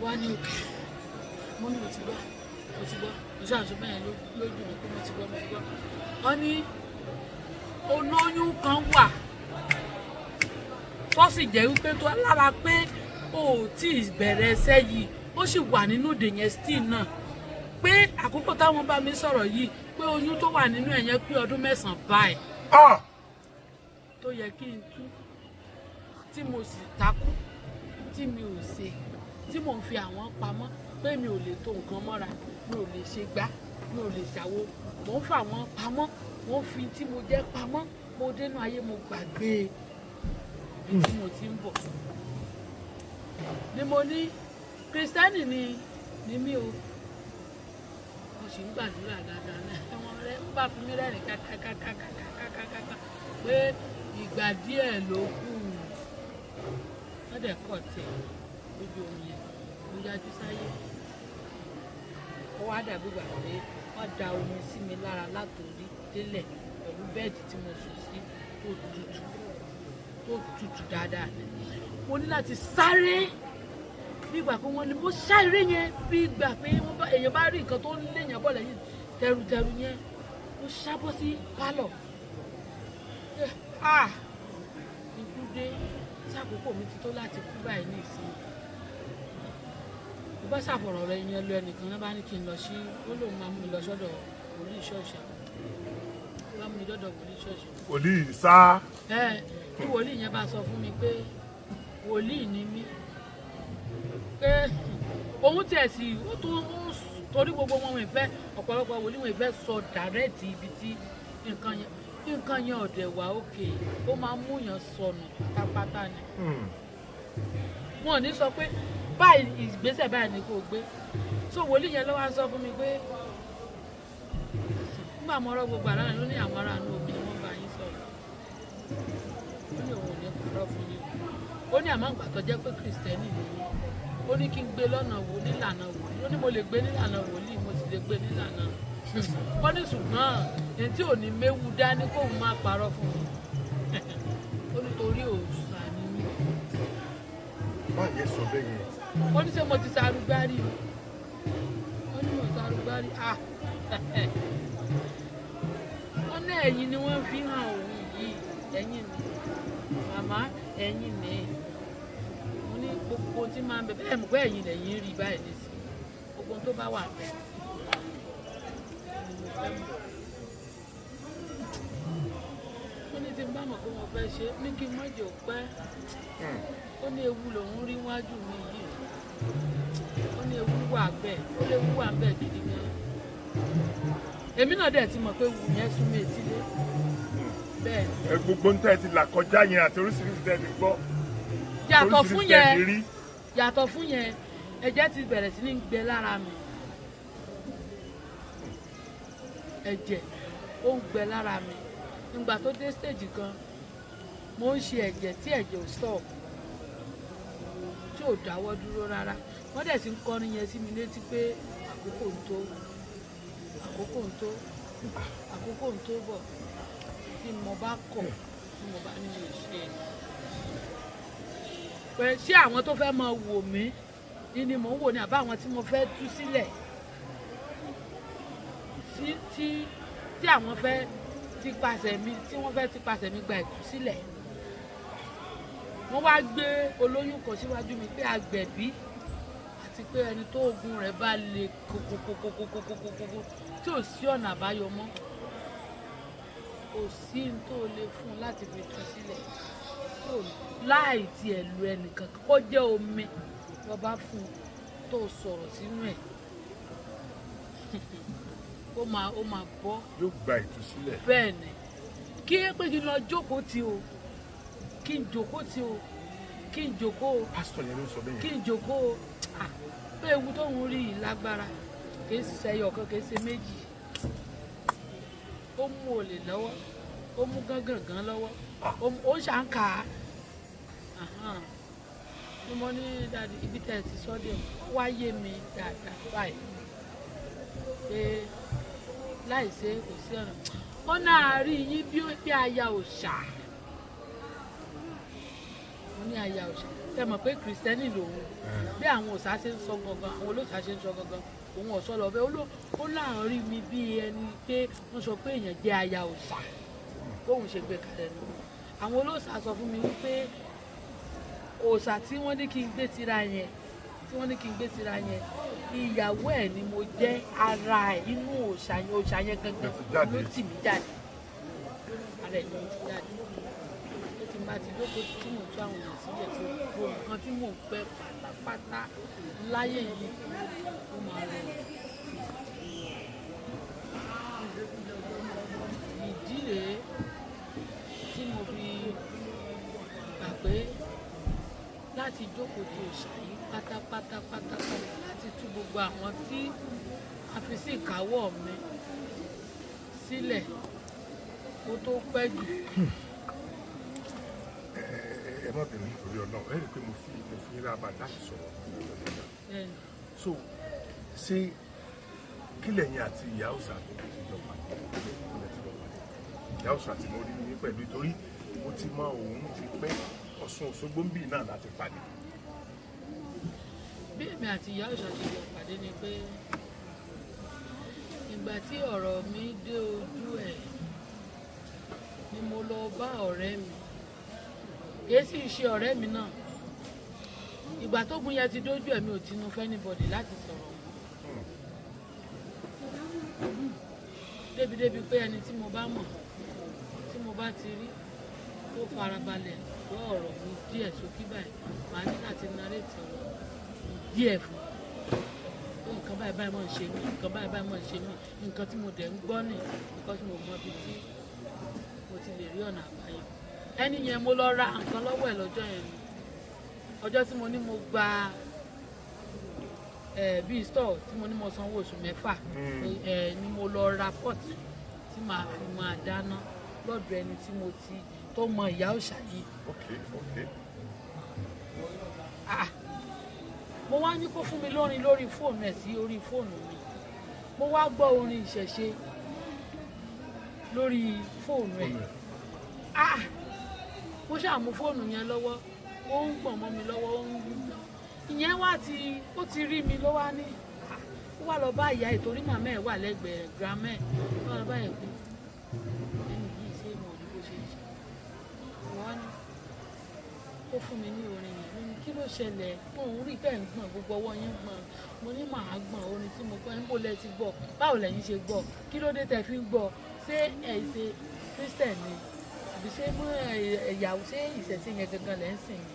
wá ní òkè. Mo ní mo ti gbọ́, mo ti gbọ́. Mo ṣàṣọ bẹ́ẹ̀ lójú mi pé mo ti gbọ́, mo ti gbọ́. Wọ́n ní olóyún kan wà tó sì jẹ́ wípé tó lára pé o ò tí ì bẹ̀rẹ̀ ẹsẹ̀ yìí, ó sì wà nínú ìdè yẹn still náà, pé àkókò táwọn bá mi sọ̀rọ̀ yìí, pé oyún tó wà nínú ẹ̀ yẹn pé ọdún 9 báyìí
ah,
tó yẹ kí n tú, tí mo sì takú, tí mi ò ṣe, tí mò ń fi àwọn pamọ́ pé mi ò lè tó nǹkan mọ́ra, mi ò lè ṣe gbá, mi ò lè ṣàwo. Mò ń fa àwọn pamọ́, mò ń fi tí mo jẹ́ pamọ́. Mo dénú ayé, mo gbàgbé ibi tí mo ti ń bọ̀. Ni mo ní Kristẹni ni mí o, mo sì ń gbàdúrà dáadáa náà. Wọ́n rẹ́, wọ́n bá fi mí rẹ́rìn kákákákákákákáká pé ìgbà díẹ̀ ló kù. Wọ́n dẹ̀ kọ̀ tiẹ̀ lójú omi yẹn. Mo yájú sáyé, ó wá dàbí ìgbà pé wọ́n Wọ́n da omi sí mi lára látòrí délẹ̀ pẹ̀lú bẹ́ẹ̀dì tí mo sùn sí tó tutù, tó tutù dáadáa ni. Mo ní láti sáré bí ìgbà pé wọ́n ní mo sáré yẹn, bí ìgbà pé wọ́n bá èèyàn bá rí nǹkan tó ń léèyàn bọ̀ lẹ́yìn tẹrutẹru yẹn. Mo sábọ́ sí pálọ̀. Ah, ikú dé! Sákòókò mi ti tó láti kú báyìí ní ìsinmi? Mo bá ṣàfọ̀rọ̀ rẹ yẹn lọ, ẹnìkan náà bá ní kí n lọ sí, ó lóun máa mú mi lọ sọ́dọ̀ wòlíì ṣọ́ọ̀ṣì àwọn. Ó bá mú mi dọ́dọ̀ wòlíì ṣọ́ọ̀ṣì.
Wòlíì sá.
Ẹ tí wòlíì yẹn bá sọ fún mi pé wòlíì ni mí, pé òun tiẹ̀ sì ó tún ó torí gbogbo wọn, wọn ìfẹ́ ọ̀pọ̀lọpọ̀ wòlíì, wọn ìfẹ́ sọ direct ibi tí nǹkan yẹn ọ̀dẹ̀ wà òkè, ó máa ń múyàn sọnù pátápátá ni. Wọn ò ní sọ pé báyìí, ìgbésẹ̀ báyìí ni kò gbé. So wòlíì yẹn ló wá sọ fún mi pé nígbà mo rọ gbogbo àrà ló ní àwọn ará inú omi ni wọ́n bá yín sọ̀rọ̀. Ó ní òun ò ní parọ́ fún yín. Ó ní àmọ́ ìgbà tó jẹ́ pé Kristẹni ni yín, ó ní kí n gbé lọ́nà wò nílànà wòlíì. Ó ní mo lè gbé nílànà wòlíì, mo sì lè gbé nílànà. Ó ní ṣùgbọ́n èyí tí ò ní méwu dání kóun má parọ́ fún mi. Ó ní torí òòṣà ni mí.
Báyẹn sọ bẹ́ẹ̀ yẹn.
Ó ní ṣé mo ti sarúgbárí o? Ó ní mo sarúgbárí. Ah, ó ní ẹ̀yìn ni wọ́n fi hàn òun yìí, ẹ̀yìn ni màmá, ẹ̀yìn ni. Mo ní gbogbo tí máa ń bẹ bẹ́ẹ̀, mọ̀ pé ẹ̀yìn lẹ́yìn rí báyìí nísìnyí. Gbogbo tó bá wà bẹ́ẹ̀ ni mo fẹ́ mọ̀. Ó ní tí n bá mọ̀ pé mo fẹ́ ṣe é, ní kí n má jẹ́ òpẹ́. Ó ní ewu lòun rí wájú mi yìí. Ó ní ewu wà bẹ́ẹ̀, ó léwu wà bẹ́ẹ̀ gidi gan. Èmi náà dẹ̀ ti mọ̀ pé ewu yẹn súnmọ́ etílé bẹ́ẹ̀ ni.
Ẹ gbogbo ń tẹ́ ẹ ti là kọjá yẹn àti oríṣiríṣi tẹ́ ẹ ti gbọ́,
Yàtọ̀ fún
oríṣiríṣi tẹ́ ẹ ti
yẹn,
rí.
yàtọ̀ fún yẹn, ẹ̀jẹ̀ ti bẹ̀rẹ̀ sí ní gbẹ lára mi. Ẹ̀jẹ̀ ó ń gbẹ lára mi. Nígbà tó dé stage kan, mo ń ṣe ẹ̀jẹ̀ tí ẹ̀jẹ̀ ò stop, tí ò dáwọ́ dúró rárá. Wọ́n dẹ̀ sì ń kọrin yẹn sí mi létí pé àkókò ń tó, àkókò ń tó, àkókò ń tó bọ̀ tí mo bá kọ̀, tí mo bá ní mi ò ṣe pé ṣé àwọn tó fẹ́ máa wò mí ní mò ń wò ní, àbá àwọn tí mo fẹ́ tú sílẹ̀, tí àwọn fẹ́ ti pasẹ̀ mi, tí wọ́n fẹ́ ti pasẹ̀ mi gba ìtúsílẹ̀. Wọ́n wá gbé olóyún kan síwájú mi pé agbẹ̀bí àti pé ẹni tó ogun rẹ̀ bá le kókókókókókókókó tí ò sí ọ̀nà àbáyọ mọ́, kò sí ní tó lè fún un láti fi tú sílẹ̀ tó láì tiẹ̀ lu ẹnìkan, kó jẹ́ omi lọ́ bá fún un tó sọ̀rọ̀ sínú ẹ̀, ó máa bọ́.
Yóò gba ìtúsílẹ̀.
Bẹ́ẹ̀ ni. Kí pé kí n lọ jókòó tí o, kí n jókòó tí o, kí n jókòó o.
Pásítọ̀ yẹn ló sọ bẹ́ẹ̀
Kí
yẹn.
n jókòó o. Ah, pé ewu tóun rí yìí lágbára, kì í ṣe ẹyọ kan, kì í ṣe méjì. Ó mú olè lọ́wọ́, ó mú gángangan lọ́wọ́, ó ń ṣàǹkà á. Ní mo ní daddy, ibi tẹ́ ẹ ti sọ́ dé, ó wá yé mi dáadáa báyìí pé láì ṣe kò sí ọ̀nà. Ó náà rí yín bí aya òòṣà. Mo ní aya òòṣà? Ṣe mọ̀ pé Kristẹni lòun, bí àwọn òòṣà ṣe ń sọ gangan, àwọn olóòṣà ṣe ń sọ gangan, òun ọ̀sọ́ lọ bẹ́ẹ̀. Ó láà rí mi bí ẹni pé wọ́n sọ pé èèyàn jẹ́ aya òòṣà, bóun ṣe gbé kalẹ̀ nù. Àwọn olóòṣà sọ fún mi wípé òòṣà tí wọ́n ní kí n gbé tira yẹn, tí wọ́n ní kí n gbé tira yẹn, ìyàwó ẹ̀ ni mo jẹ́. Ara ẹ̀, inú òòṣà yẹn, òòṣà yẹn gangan
Ló ti jáde.
ló tì mí jáde, ara ẹ̀ ni mo ti jáde. Ó ti máa ti lóko tí mò ń tú àwọn èèyàn sílẹ̀, gbogbo nǹkan tí mò ń fẹ́ pátápátá láyé yìí, ó máa rọrùn. Ìdí rèé tí mo fi gbà pé láti jókòó ti òòṣà yìí pátápátá pátápátá, láti tú gbogbo àwọn tí a fi sí ìkáwọ́ mi sílẹ̀ kó tó pẹ́ jù.
Ẹ má bínú nítorí Ọlọ́run. Ẹ rí i pé mo fi yín lába láti sọ̀rọ̀.
Bẹ́ẹ̀ni.
So ṣé Kí lẹ̀yin àti ìyá òòṣà tó ti jọ pàdé? Ilẹ̀ ti jọ pàdé. Ìyá òòṣà tí mo rí ní pẹ̀lú, torí mo ti mọ òun ti pẹ́, Ọ̀ṣun Òṣogbo ń bì náà láti pàdé.
Bí èmi àti ìyá òòṣà ṣe jọ pàdé ni pé ìgbà tí ọ̀rọ̀ mi dé ojú ẹ̀ ni mo lọ bá ọ̀rẹ́ mi. Kìí sì ṣe ọ̀rẹ́ mi náà. Ìgbà tó gun yẹn ti dójú ẹ̀, mi ò tinú fún anybody láti sọ̀rọ̀ mọ́, débi-débi pé ẹni tí mo bá mọ̀, tí mo bá ti rí tó farabalẹ̀ gbọ́ ọ̀rọ̀ mi díẹ̀ sókí báyìí, màá ní láti narrate ọ̀rọ̀ mi díẹ̀ fún un pé nǹkan báyìí báyìí mọ̀ ń ṣe mí, nǹkan báyìí báyìí mọ̀ ń ṣe mí, nǹkan tí mo dẹ̀ ń gbọ́ nì, nǹkan tí mo mọ ibi tí mo ti lè rí ọ̀nà àbáyọ. Ẹni yẹn, mo lọ ra nǹkan lọ́wọ́ ẹ̀ lọ́jọ́ yẹn ni. Ọjọ́ tí mo ní mo gba ẹ̀ bíi store tí mo ní mo sanwó oṣù 6 ẹ̀ ni mo lọ ra pot tí màá fi máa dáná lọ́dọ̀ ẹni tí mo ti tó mọ ìyá òòṣà yìí. Ah, mo wá ní kó fún mi lórin lórí fóònù ẹ̀ sí orí fóònù mi. Mo wá gbọ́ orin ìṣẹ̀ṣe lórí fóònù ẹ̀. Ah, mo ṣáà mú fóònù yẹn lọ́wọ́, ó ń gbọ̀n mọ́ mi lọ́wọ́, ó ń ìyẹn wá ti ó ti rí mi ló wá ní, ah, ó wá lọ bá ìyá ẹ̀, torí màmá ẹ̀ wà lẹ́gbẹ̀ẹ́ grandma ẹ̀. Ó wá lọ bá ẹ̀ pé ẹni yìí, ṣé mo rí bó ṣe ń ṣe? Wọ́n á ní ó fún mi ní orin yẹn. Mo ní, "Kí ló ṣẹlẹ̀?" Mo ń rí bẹ́ẹ̀ ń gbọ̀n, gbogbo ọwọ́ yín gbọ̀n. Mo ní màá gbọ̀n. Orin tí mo gbọ́, níbo lẹ ti gbọ́? Báwo lẹ̀yin ṣe gbọ́? Kí ló dé tẹ́ fi ń gbọ́? Ṣé ẹ̀ ṣe Christian ni, àbí ṣé mú ẹ̀yà, ṣé ìṣẹ̀ṣe yẹn gangan lẹ́ ń sìn ni?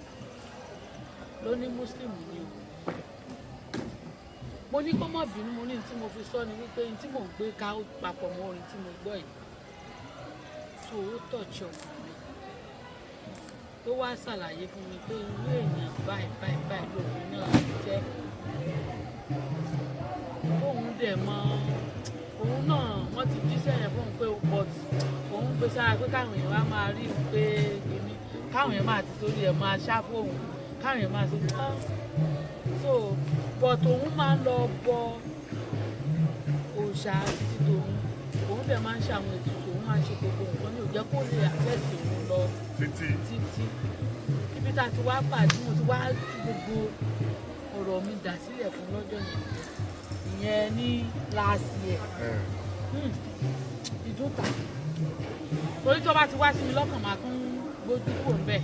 Ló ní Muslim ni o. Mo ní kó má bínú. Mo ní tí mo fi sọ ni wípé ní tí mò ń gbé ká papọ̀ mọ́ orin tí mo gbọ́ yìí tó ó tọ̀ọ̀ṣì ọkàn mi, tó wá ṣàlàyé fún mi pé irú èèyàn báyìí báyìí báyìí lòun náà jẹ́, tóun dẹ̀ mọ òun náà. Wọ́n ti jíṣẹ́ yẹn fóun pé, but òun gbé sára pé káwọn èèyàn wá máa rí i pé kìíní, káwọn èèyàn máa ti torí ẹ̀ máa ṣá fóun, káwọn èèyàn máa ṣe ah. So but òun máa ń lọ bọ òòṣà títí tòun, òun dẹ̀ máa ń ṣe àwọn ètùtù, òun máa ń ṣe gbogbo nǹkan ní ò jẹ́ kó lè affect òun lọ
títí.
Títí ibi tá a ti wá pàdé, mo ti wá tú gbogbo ọ̀rọ̀ mi dà sílẹ̀ fún lọ́jọ́ yẹn, ìyẹn ní last year. Ìdúntà, torí tó bá ti wá sí mi lọ́kàn, máa tún gbójú kò ń bẹ̀.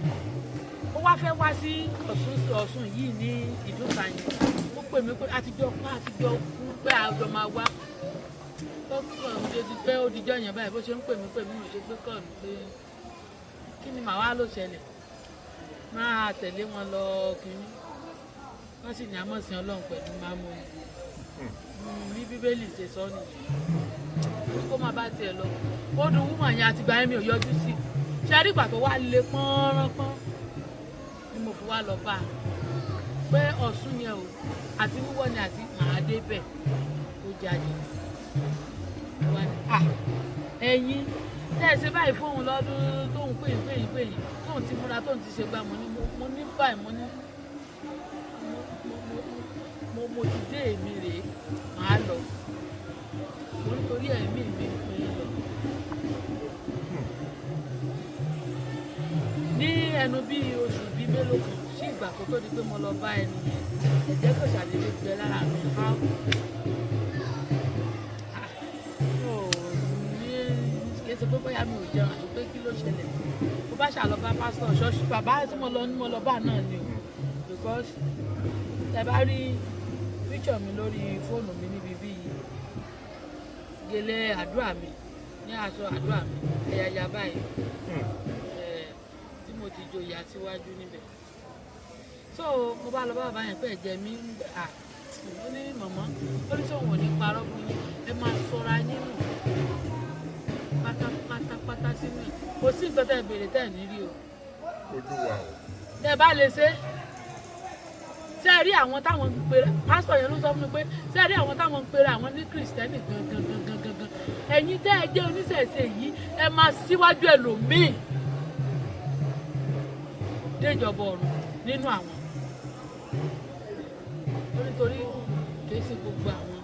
Ó wá fẹ́ wá sí Ọ̀ṣun, Ọ̀ṣun yìí ní ìdúntà yẹn. Ó pè mí pé àtijọ́ pa àtijọ́ kú pé àjọ máa wá. Ó kàn ń ṣe ti pé ó dijọ́ yẹn báyìí, bó ṣe ń pè mí pè mí, ò ṣe gbé kàn mí pé kí ni màá wá ló ṣẹlẹ̀. Máa tẹ̀lé wọn lọ kínní, wọ́n sì ní àmọ̀sìn Ọlọ́run pẹ̀lú máa mú mi bí Bíbélì ṣe sọ nìyẹn. Ní kó má bá tiẹ̀ lọ, ó dùn woman yẹn. Àtìgbà yẹn mi ò yọjú sí ṣe é. Rí ìgbà tó wá lé pọ́nrọ́pọ́n ni mo fi wá lọ bá a pé Ọ̀ṣun yẹn o, àti wíwọ́ ni àti màá débẹ̀ ó jáde wá ní à ẹ̀yin tẹ́ ẹ ṣe báyìí fóun lọ́dún tóun pè yín pè yín pè yín, tóun ti múra, tóun ti ṣe gbá. Mo ní mo ní báyìí, mo ní mo ti dé, èmi rèé, màá lọ. Mo nítorí ẹ̀mí mi pé lọ. Ní ẹnu bíi oṣù bíi mélòó kan sí ìgbà kó tó di pé mo lọ bá ẹni yẹn, ẹ̀jẹ̀ kò ṣàdédé gbẹ lára mi. How? Ah, mi ò ní kí n ṣe pé bóyá mi ò jẹun àti pé kí ló ṣẹlẹ̀. Mo bá ṣàlọ bá pásítọ̀ ṣọ́ọ̀ṣì, bàbá tí mo lọ ní mo lọ bá náà ni o, because tẹ bá rí picture mi lórí fóònù mi níbi bíi gèlè àdúrà mi ní aṣọ àdúrà mi ẹ̀yàyà báyìí tí mo ti joyè àtiwájú níbẹ̀. So mo bá lọ bá bàbá yẹn pé ẹ̀jẹ̀ mi ń gbẹ. À, ó ní mọ̀mọ́, ó ní sóun ò ní parọ́ fún yín, ẹ máa sọra yín nù pátápátápátá sínú ẹ̀. Kò sí nǹkan tẹ́ ẹ béèrè tẹ́ ẹ̀ ní rí o.
Olúwa o.
Tẹ́ ẹ bá lè ṣe. Ṣé ẹ rí àwọn táwọn ń pera, pásítọ̀ yẹn ló sọ fún mi pé ṣé ẹ rí àwọn táwọn ń pera àwọn ní Christian gangan gangan gangan, ẹ̀yin tẹ́ ẹ jẹ́ oníṣẹ̀ṣe yìí, ẹ máa síwájú ẹlòmíì déjọba ọ̀run nínú àwọn. Ó nítorí kìí ṣe gbogbo àwọn.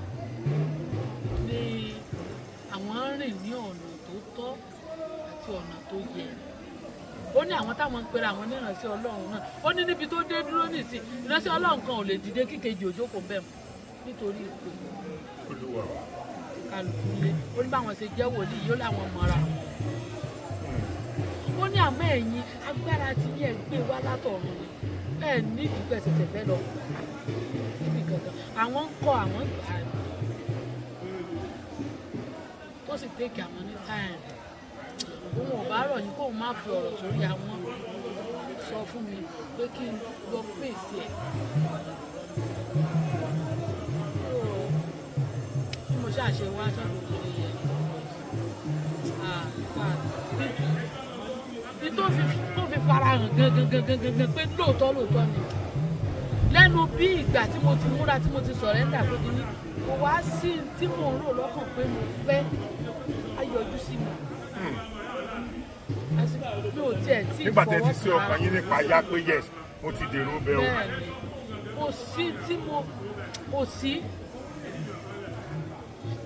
ọ̀nà tó yẹ. Ó ní àwọn táwọn ń pera àwọn níránṣẹ́ Ọlọ́run náà, ó ní níbi tó dé dúró nìsín, ìránṣẹ́ Ọlọ́run kan ò lè dìde kíkejì òjókòó bẹ́ẹ̀ mọ́ nítorí ipò.
Olúwa o.
Kálukú lé. Ó ní báwọn ṣe jẹ́ wòlíì yóò láwọn mọ́ra. Ó ní àmọ́ ẹ̀yin, agbára ti yẹ gbé wá látọ̀run ni, ẹ ní ìdúpẹ́ ṣẹ̀ṣẹ̀ fẹ́ lọ níbi kankan. Àwọn ń kọ́, àwọn ń gbà á, tó sì take àwọn ní time. Òun ò bá rọ̀ yín kóun má fi ọ̀rọ̀ sórí àwọn sọ fún mi pé kí n lọ fèsì ẹ̀. Bí mo ṣáà ṣe wá sọ́dọ̀ obìnrin yẹn, ah, in fact, bí tó fi farahàn gangan gangan gangan pé lóòótọ́ lóòótọ́ ni lẹ́nu bí ìgbà tí mo ti múra, tí mo ti surrender pé kí ni kò wá sí tí mò ń rò lọ́kàn pé mo fẹ́ á yọjú sí mi. Mi ò tiẹ̀ tí
Nígbà tẹ́ ti sí
fọwọ́
ọkàn yín nípa ya pé yes, mo ti dèrò bẹ́ẹ̀ o.
Bẹ́ẹ̀ni, kò sí tí mo kò sí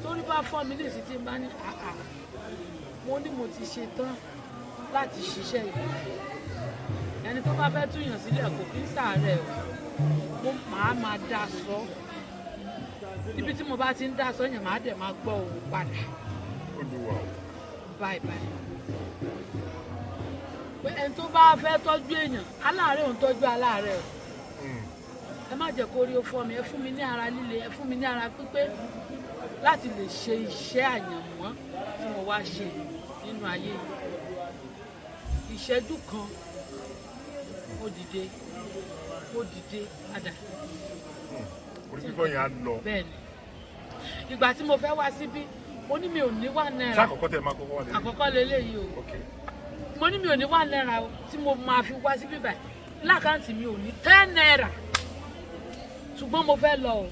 torí bá fọ́ mi nísìsiyìí tí n bá ní àà, mo ní mo ti ṣe tán láti ṣiṣẹ́ yìí. Ẹni tó bá fẹ́ túyàn sílẹ̀ kò kí ń ṣàárẹ̀ o. Mo máa dá sọ ibi tí mo bá ti ń dá sọ yẹn, máa dẹ̀ máa gbọ́ òun padà.
Olúwa o.
Báyìí báyìí pé ẹni tó bá fẹ́ tọ́jú èèyàn, aláàárẹ̀ ò ń tọ́jú aláàárẹ̀ o. Ẹ má jẹ́ kó rí ó fọ́ mi. Ẹ fún mi ní ara líle, ẹ fún mi ní ara pípé láti lè ṣe iṣẹ́ àyànmọ́ tí mo wá ṣe nínú ayé yìí. Ìṣẹ́jú kan, mo dìde, mo dìde padà.
Orí fífọ́ yẹn á lọ.
Bẹ́ẹ̀ ni, ìgbà tí mo fẹ́ wá síbí, mo ní mi ò ní ₦1.
Ṣé àkọ́kọ́ tẹ́ ẹ máa kọ́kọ́ wà lẹ́yìn?
Àkọ́kọ́ leléyìí o. Mo ní mi ò ní ₦1 o tí mo máa fi wá síbí báyìí. L'account mi ò ní ₦10, ṣùgbọ́n mo fẹ́ lọ o.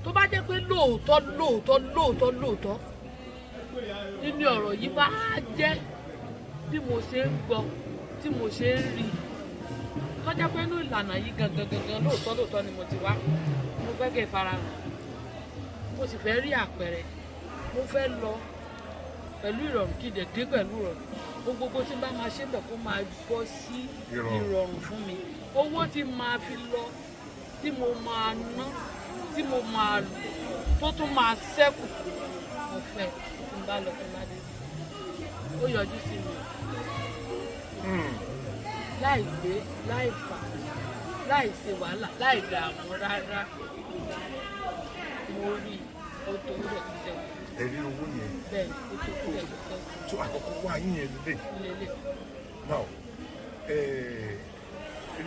Tó bá jẹ́ pé lóòótọ́ lóòótọ́ lóòótọ́ lóòótọ́ nínú ọ̀rọ̀ yìí bá jẹ́ bí mo ṣe ń gbọ́, tí mo ṣe ń rí i, tó jẹ́ pé inú ìlànà yìí gangan gangan lóòótọ́ lóòótọ́ ni mo ti wá, mo fẹ́ kẹ́ farahàn, mo sì fẹ́ rí àpẹẹrẹ. Mo fẹ́ lọ pẹ̀lú ìrọ̀rùn, kí n dẹ̀ dé pẹ̀lú ìrọ̀rùn. Ohun gbogbo tí n bá máa ṣe bẹ̀ kó máa bọ́ sí
ìrọ̀rùn.
Ìrọ̀rùn fún mi. Owó tí máa fi lọ, tí mo máa ná, tí mo máa lò, tó tún máa ṣẹ́kù, mo fẹ́ tí n bá lọ, tí n bá dé. Ó yọjú sí mi láì gbé, láì fà, láì ṣe wàhálà, láì dààmú rárá. Mo rí i, ó tó, ó dẹ̀ tó ṣẹ́kù.
Ẹ rí owó yẹn?
Bẹ́ẹ̀ ni, ó tó, ó dẹ̀ tó ṣẹ́kù.
Tó àkọ́kọ́ wá yín yẹn lélẹ̀.
Lélẹ̀.
Now,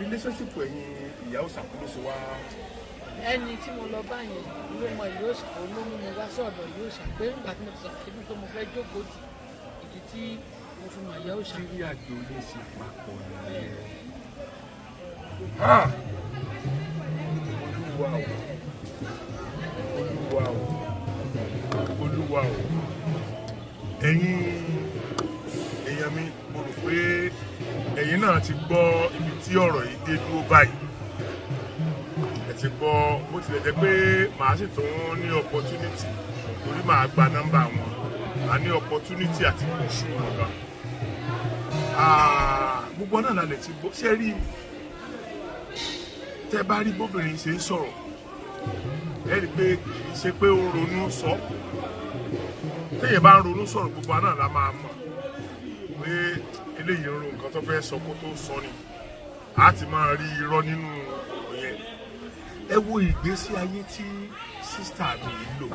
relationship ẹ̀yin ìyàwó ṣàkóso wa?
Ẹni tí mo lọ bá yẹn ló mọ ìlú òòṣà, òun ló mú mi wá sọ̀dọ̀ ìlú òòṣà pé nígbà tí mo ti sàkébi pé mo fẹ́ jókòó tì, ìdí tí mo fi mọ̀ ìyá òòṣà.
Tí àjò yín ṣe papọ̀ nìyẹn. Ha! Olúwa o, Olúwa o, Olúwa o! Ẹ̀yin èèyàn mi, mo rò pé ẹ̀yin náà ti gbọ́ ibi tí ọ̀rọ̀ yìí dé dúró báyìí. Ẹ ti gbọ́. Bó tilẹ̀ jẹ́ pé màá sì tún ní opportunity, torí màá gba nọ́mbà wọn, màá ní opportunity àti pursue wọn gan. Ah, gbogbo náà la lè ti gbọ́. Ṣé rí, tẹ́ bá rí bóbìnrin ṣe ń sọ̀rọ̀, ẹ rí i pé kì í ṣe pé ó ronú sọ. Téèyàn bá ń ronú sọ̀rọ̀, gbogbo náà la máa mọ̀ pé eléyìí ń ro nǹkan tó fẹ́ sọ kó tó sọ ni. A ti máa rí irọ́ nínú ọ̀rọ̀ yẹn. Ẹ wo ìgbésí ayé tí sister mi yìí lò.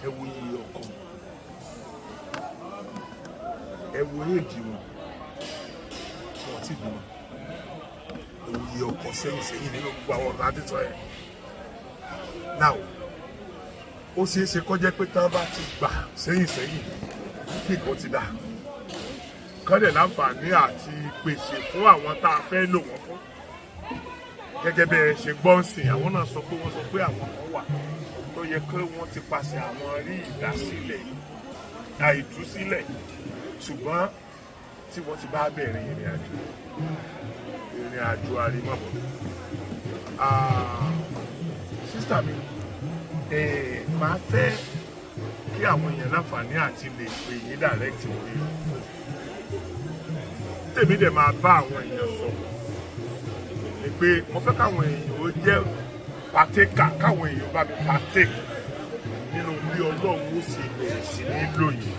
Ẹ wo iye ọkọ, ẹ wo éèjì wọn, wọn ti bímọ. Ẹ wo iye ọkọ sẹ́yìn sẹ́yìn nínú gbogbo àwọn ọ̀rọ̀ àti sọ yẹn. Now, ó ṣeé ṣe kó jẹ́ pé tán bá ti gbà sẹ́yìn sẹ́yìn kí nǹkan ti dà, kán dẹ̀ láǹfààní àti pèsè fún àwọn tá a fẹ́ lò wọ́n fún. Gẹ́gẹ́ bẹ́ẹ̀ ṣe gbọ́ ń sìn, àwọn náà sọ pé wọ́n sọ pé àwọn kan wà tó yẹ kí wọ́n ti paṣẹ àwọn rí ìdásílẹ̀, àìtúsílẹ̀, ṣùgbọ́n tí wọ́n ti bá bẹ̀rẹ̀ ìrìn àjò àrímọ̀bọ̀. Sister mi, máa fẹ́ Kí àwọn èèyàn láǹfààní àti lè pè yín direct orí fún tèmi, dẹ̀ máa bá àwọn èèyàn sọ ni pé mo fẹ́ káwọn èèyàn ó jẹ́ partaker, káwọn èèyàn bá mi partake nínú bí Ọlọ́run ó sì bẹ̀rẹ̀ sí ní lóyìn.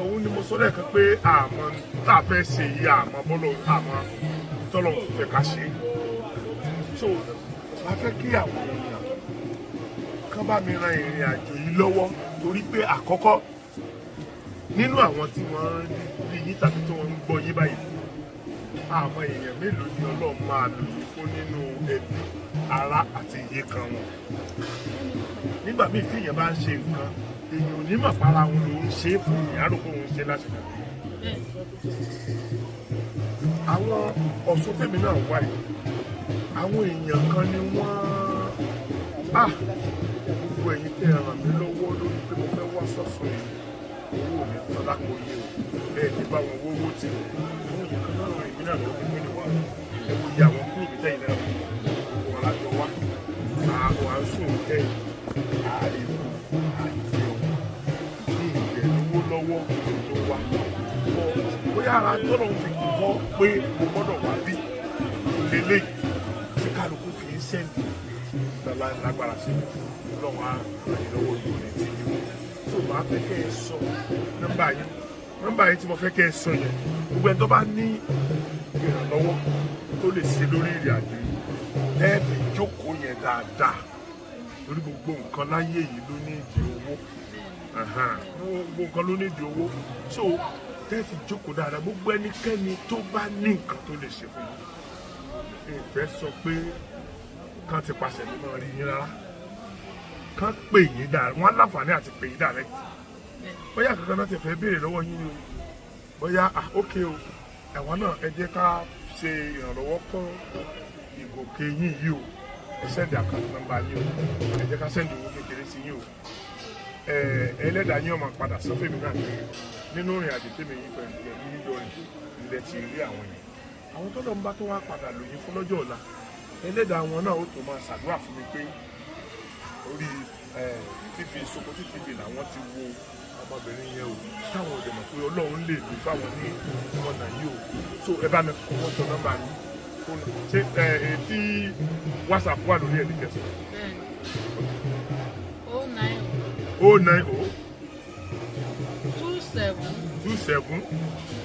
Òun ni mo sọ lẹ́ẹ̀kan pé àmọ́ tá a fẹ́ ṣe yìí, àmọ́ bọ́lọ̀, àmọ́ tọ́lọ̀ fẹ́ ká ṣe. So a fẹ́ kí àwọn èèyàn kán bá mi ran ìrìn àjò yìí lọ́wọ́, torí pé àkọ́kọ́ nínú àwọn tí wọ́n rí yín tàbí tí wọ́n ń gbọ́ yín báyìí, àwọn èèyàn mélòó ni Ọlọ́run máa lò yín fún nínú ẹbí, ará àti iye kan wọn? Nígbà míì tí èèyàn bá ń ṣe nǹkan, èèyàn ò ní mọ̀ para òun lòún ṣe é fún, ìyá rò pé òun ṣe láti dà. Àwọn Ọ̀ṣun tèmi náà wà yìí, àwọn èèyàn kan ni wọ́n ah, gbogbo ẹ̀yin tẹ́ ẹ ràn mí lọ́wọ́ lórí pé mo fẹ́ wá sọ̀sọ̀ yìí, owó mi tán lápò yìí o, bẹ́ẹ̀ ni bá wọn wówó tì o. Àwọn èèyàn kan náà ràn mí náà lọ́wọ́ pé ní wà, ẹ wo iye àwọn kúrò mi tẹ́yìn náà, gbogbo wọn lájọ wá, àwọn à ń sùn kẹ́yìn ààrẹ àjẹun ní ìjẹ̀lówó lọ́wọ́ tó wà. Bóyá ara tọ́lọ̀ ń fi kọ́ pé mo gbọ́dọ̀ wá bí lélẹ́yìí tí kálukú fi ń send lágbára sí mi lọ́wọ́, á ràn yín lọ́wọ́, yìí ò ní tí yín tó máa fẹ́ kẹ́ ẹ sọ nọ́mbà yín. Nọ́mbà yín tí mo fẹ́ kẹ́ ẹ sọ yẹn, gbogbo ẹni tó bá ní ìrànlọ́wọ́ tó lè ṣe lórí ìrìn àjò yìí, ẹ fi jókòó yẹn dáadáa, torí gbogbo nǹkan láyé yìí ló ní ìdí owó. Gbogbo nǹkan ló ní ìdí owó. So tẹ́ fi jókòó dáadáa, gbogbo ẹnikẹ́ni tó bá ní nǹkan tó lè ṣe fún yín, ìfẹ́ sọ pé kán ti pàṣẹ mi máa rí yín rárá, kán pè yín dáa, wọ́n láǹfààní àti pè yín direct. Bóyá kankan náà ti fẹ́ béèrè lọ́wọ́ yín ni o, bóyá ah, ok o, ẹ̀wọ̀n náà, ẹ jẹ́ ká ṣe ìrànlọ́wọ́ fún ìgòkè yín yìí o, ẹ send account number yín o, ẹ jẹ́ ká send owó kékeré sí yín o. Ẹ ẹlẹ́dàá yín ọmọ padà sọ fèmí náà pé nínú ìrìn àjò tèmi yín pẹ̀lú pẹ̀lú yíyọ rìn ilẹ̀ ti rí àwọn yẹn, àwọn tó lọ́n bá tó wá padà lòyìn fún lọ́jọ́ ọ̀la, ẹlẹ́dàá wọn náà ó tó máa ṣàdúrà fún mi pé orí TV Sokoti TV làwọn ti wo ọmọbìnrin yẹn o, táwọn ò dẹ̀ mọ̀ pé Ọlọ́run lè lò fáwọn ní ọ̀nà yìí o. So ẹ bá mi kọ́ wọ́n sọ nọ́mbà yín fóònù. Ṣé ẹ ẹ tí WhatsApp wà lórí ẹ̀ ní kẹsàn-án?
Bẹ́ẹ̀ni, 090
090
27
27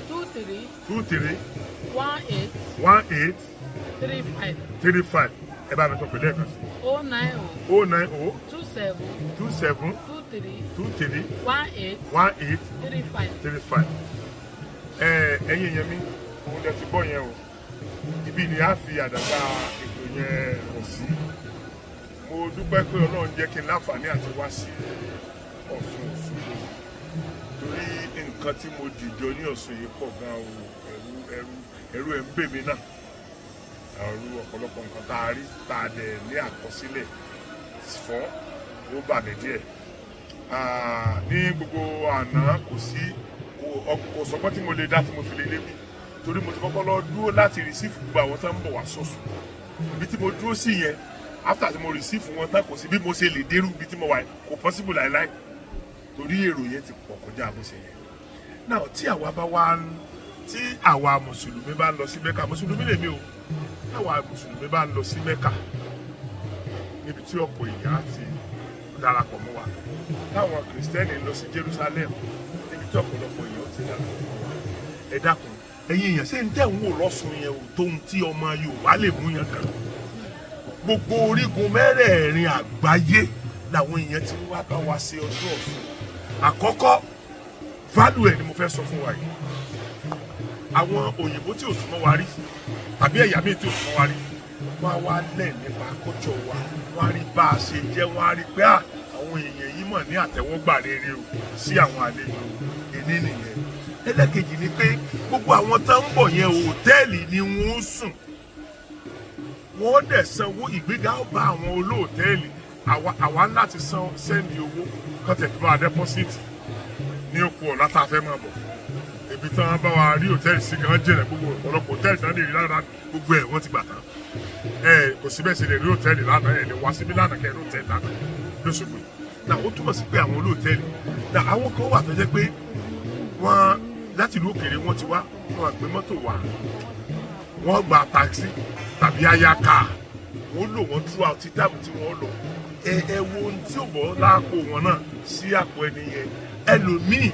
23
23
18
18
35.
35. Ẹ bá mi sọ pẹ̀lú ẹ̀kan sí.
090
090
27
27
23
23
18
18
35.
35. Ẹ ẹ̀yin èèyàn mi, òun lẹ ti gbọ́ yẹn o. Ibi ni a fi àdàgbà ètò yẹn rọ̀ sí. Mo dúpẹ́ pé Ọlọ́run jẹ́ kí n láǹfààní àti wá sí Ọ̀ṣun Òṣogbo, torí nǹkan tí mo dìjọ ní Ọ̀ṣun yìí pọ̀ gan o. Ẹ̀rù ẹ̀rù ẹ̀rù ẹ̀ ń bè mí náà, ẹ̀rù ọ̀pọ̀lọpọ̀ nǹkan tá a rí, tá a dẹ̀ ní àkọsílẹ̀ fún, ó bà mí díẹ̀. Ní gbogbo àná, kò sí kò sọgbọ́n tí mo lè dá tí mo fi lè lébi, torí mo ti kọ́kọ́ lọ dúró láti receive gbogbo àwọn tó ń bọ̀ wá sọ̀sùn. Ibi tí mo dúró sí yẹn, after tí mo receive wọn tán, kò sí bí mo ṣe lè dérú ibi tí mo wà yìí, kò possible láéláé, torí èrò yẹn ti pọ̀ kọjá bó ṣe yẹ. Now, tí àwa bá wá tí àwa mùsùlùmí bá ń lọ sí Mẹ́kà, mùsùlùmí lèmi o, àwa mùsùlùmí bá ń lọ sí Mẹ́kà, níbi tí ọ̀pọ̀ èèyàn á ti darapọ̀ mọ́ wa, táwọn kìrìsìtẹ́nì lọ sí Jerusalem, níbi tí ọ̀pọ̀lọpọ̀ èèyàn ti darapọ̀ mọ́ wa, ẹ dákun, ẹ̀yin èèyàn, ṣé ń tẹ̀ ń wò lọ́sùn yẹn ò tóun tí ọmọ Yorùbá lè mú yẹn kàn? Gbogbo orígun mẹ́rẹ̀ẹ̀rin àgbáyé làwọn èèyàn ti wá bá wa ṣe ọdún Ọ̀ṣun. Àkọ́kọ́ value ẹ̀ ni mo fẹ́ sọ fún wa yìí. Àwọn òyìnbó tí ò súnmọ́ wa rí tàbí ẹ̀yà míì tí ò súnmọ́ wa rí, wọ́n á wá lẹ̀ nípa culture wa, wọ́n á rí bá a ṣe jẹ́, wọ́n á rí pé à, àwọn èèyàn yìí mọ̀ ní àtẹ́wọ́gbà rere o sí àwọn àlejò ìní nìyẹn. Ẹlẹ́kejì ni pé gbogbo àwọn tó ń bọ̀ yẹn, hòtẹ́ẹ̀lì ni wọ́n ń sùn, wọ́n dẹ̀ sanwó. Ìgbéga ó bá àwọn olóòtẹ́ẹ̀lì. Àwa ń láti san send owó kọ́ tẹ̀ fi máa deposit ní òkú ọ̀la tá a fẹ́ máa bọ̀. Ibi tí wọ́n bá wa rí hòtẹ́ẹ̀lì sí gan jìnà. Gbogbo ọ̀pọ̀lọpọ̀ hòtẹ́ẹ̀lì tí wọ́n lè rí lára, gbogbo ẹ̀ wọ́n ti gbà tán. Ẹ kò sí bẹ́ẹ̀ ṣe lè rí hòtẹ́ẹ̀lì lánàá. Ẹ lè wá síbí lánàá kẹ́ ẹ rí hòtẹ́ẹ̀lì lánàá. lóṣogbo yìí náà. Ó túmọ̀ sí pé àwọn olóòtẹ́ẹ̀lì náà, àwọn kan wà tó jẹ́ pé wọ́n láti ìlú òkèèrè wọ́n ti wá, wọ́n gbé mọ́tò wá, wọ́n gba taxi tàbí hire car, wọ́n lò wọ́n throughout tí time tí wọ́n lọ. Ẹ wo ohun tí ò bọ́ lápò wọn náà sí àpò ẹni yẹn. Ẹlòmíì,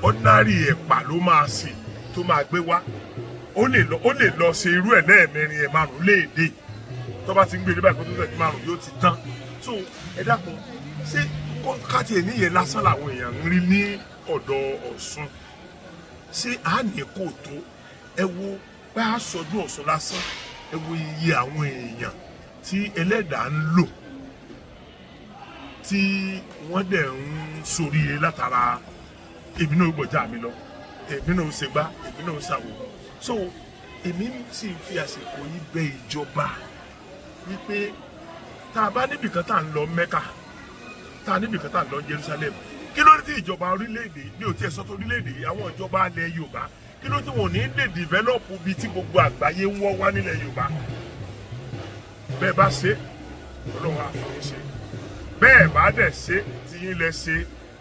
ordinary ẹ̀pà ló máa sè tó máa gbé wá. Ó lè lọ ṣe irú ẹ̀ lẹ́ẹ̀mẹrin, ẹ̀ márùn léèdè. Tó bá ti ń gbé ní báyìí, kó tó tẹ̀sí 5 yóò ti tán. So ẹ dákun, ṣé káti ẹ̀ níyẹn lásán làwọn èèyàn ń rí ní ọ̀dọ̀ Ọ̀ṣun? Ṣé à ní kò tó? Ẹ wo bá a sọdún Ọ̀ṣun lásán, ẹ wo iye àwọn èèyàn tí ẹlẹ́dàá ń lò, tí wọ́n dẹ̀ ń soríire látara èmi náà gbọ̀jà mi lọ, èmi náà ṣe gbá, èmi náà ṣàwò. So èmi sì ń fi àsìkò yìí bẹ̀ ìjọba wípé tá a bá níbìkan tá à ń lọ Mẹ́kà, tá a níbìkan tá à ń lọ Jerusalem, kí ló dé tí ìjọba orílẹ̀-èdè ní òtí ẹ̀ sọ́tọ̀ orílẹ̀-èdè, àwọn ìjọba ilẹ̀ Yorùbá, kí ló dé tí wọn ò ní lè develop bíi tí gbogbo àgbáyé ń wọ́ wá nílẹ̀ Yorùbá? Bẹ́ẹ̀ bá ṣe, Ọlọ́run á fún yín ṣe. Bẹ́ẹ̀ bá dẹ̀ ṣe tí yín lẹ ṣe,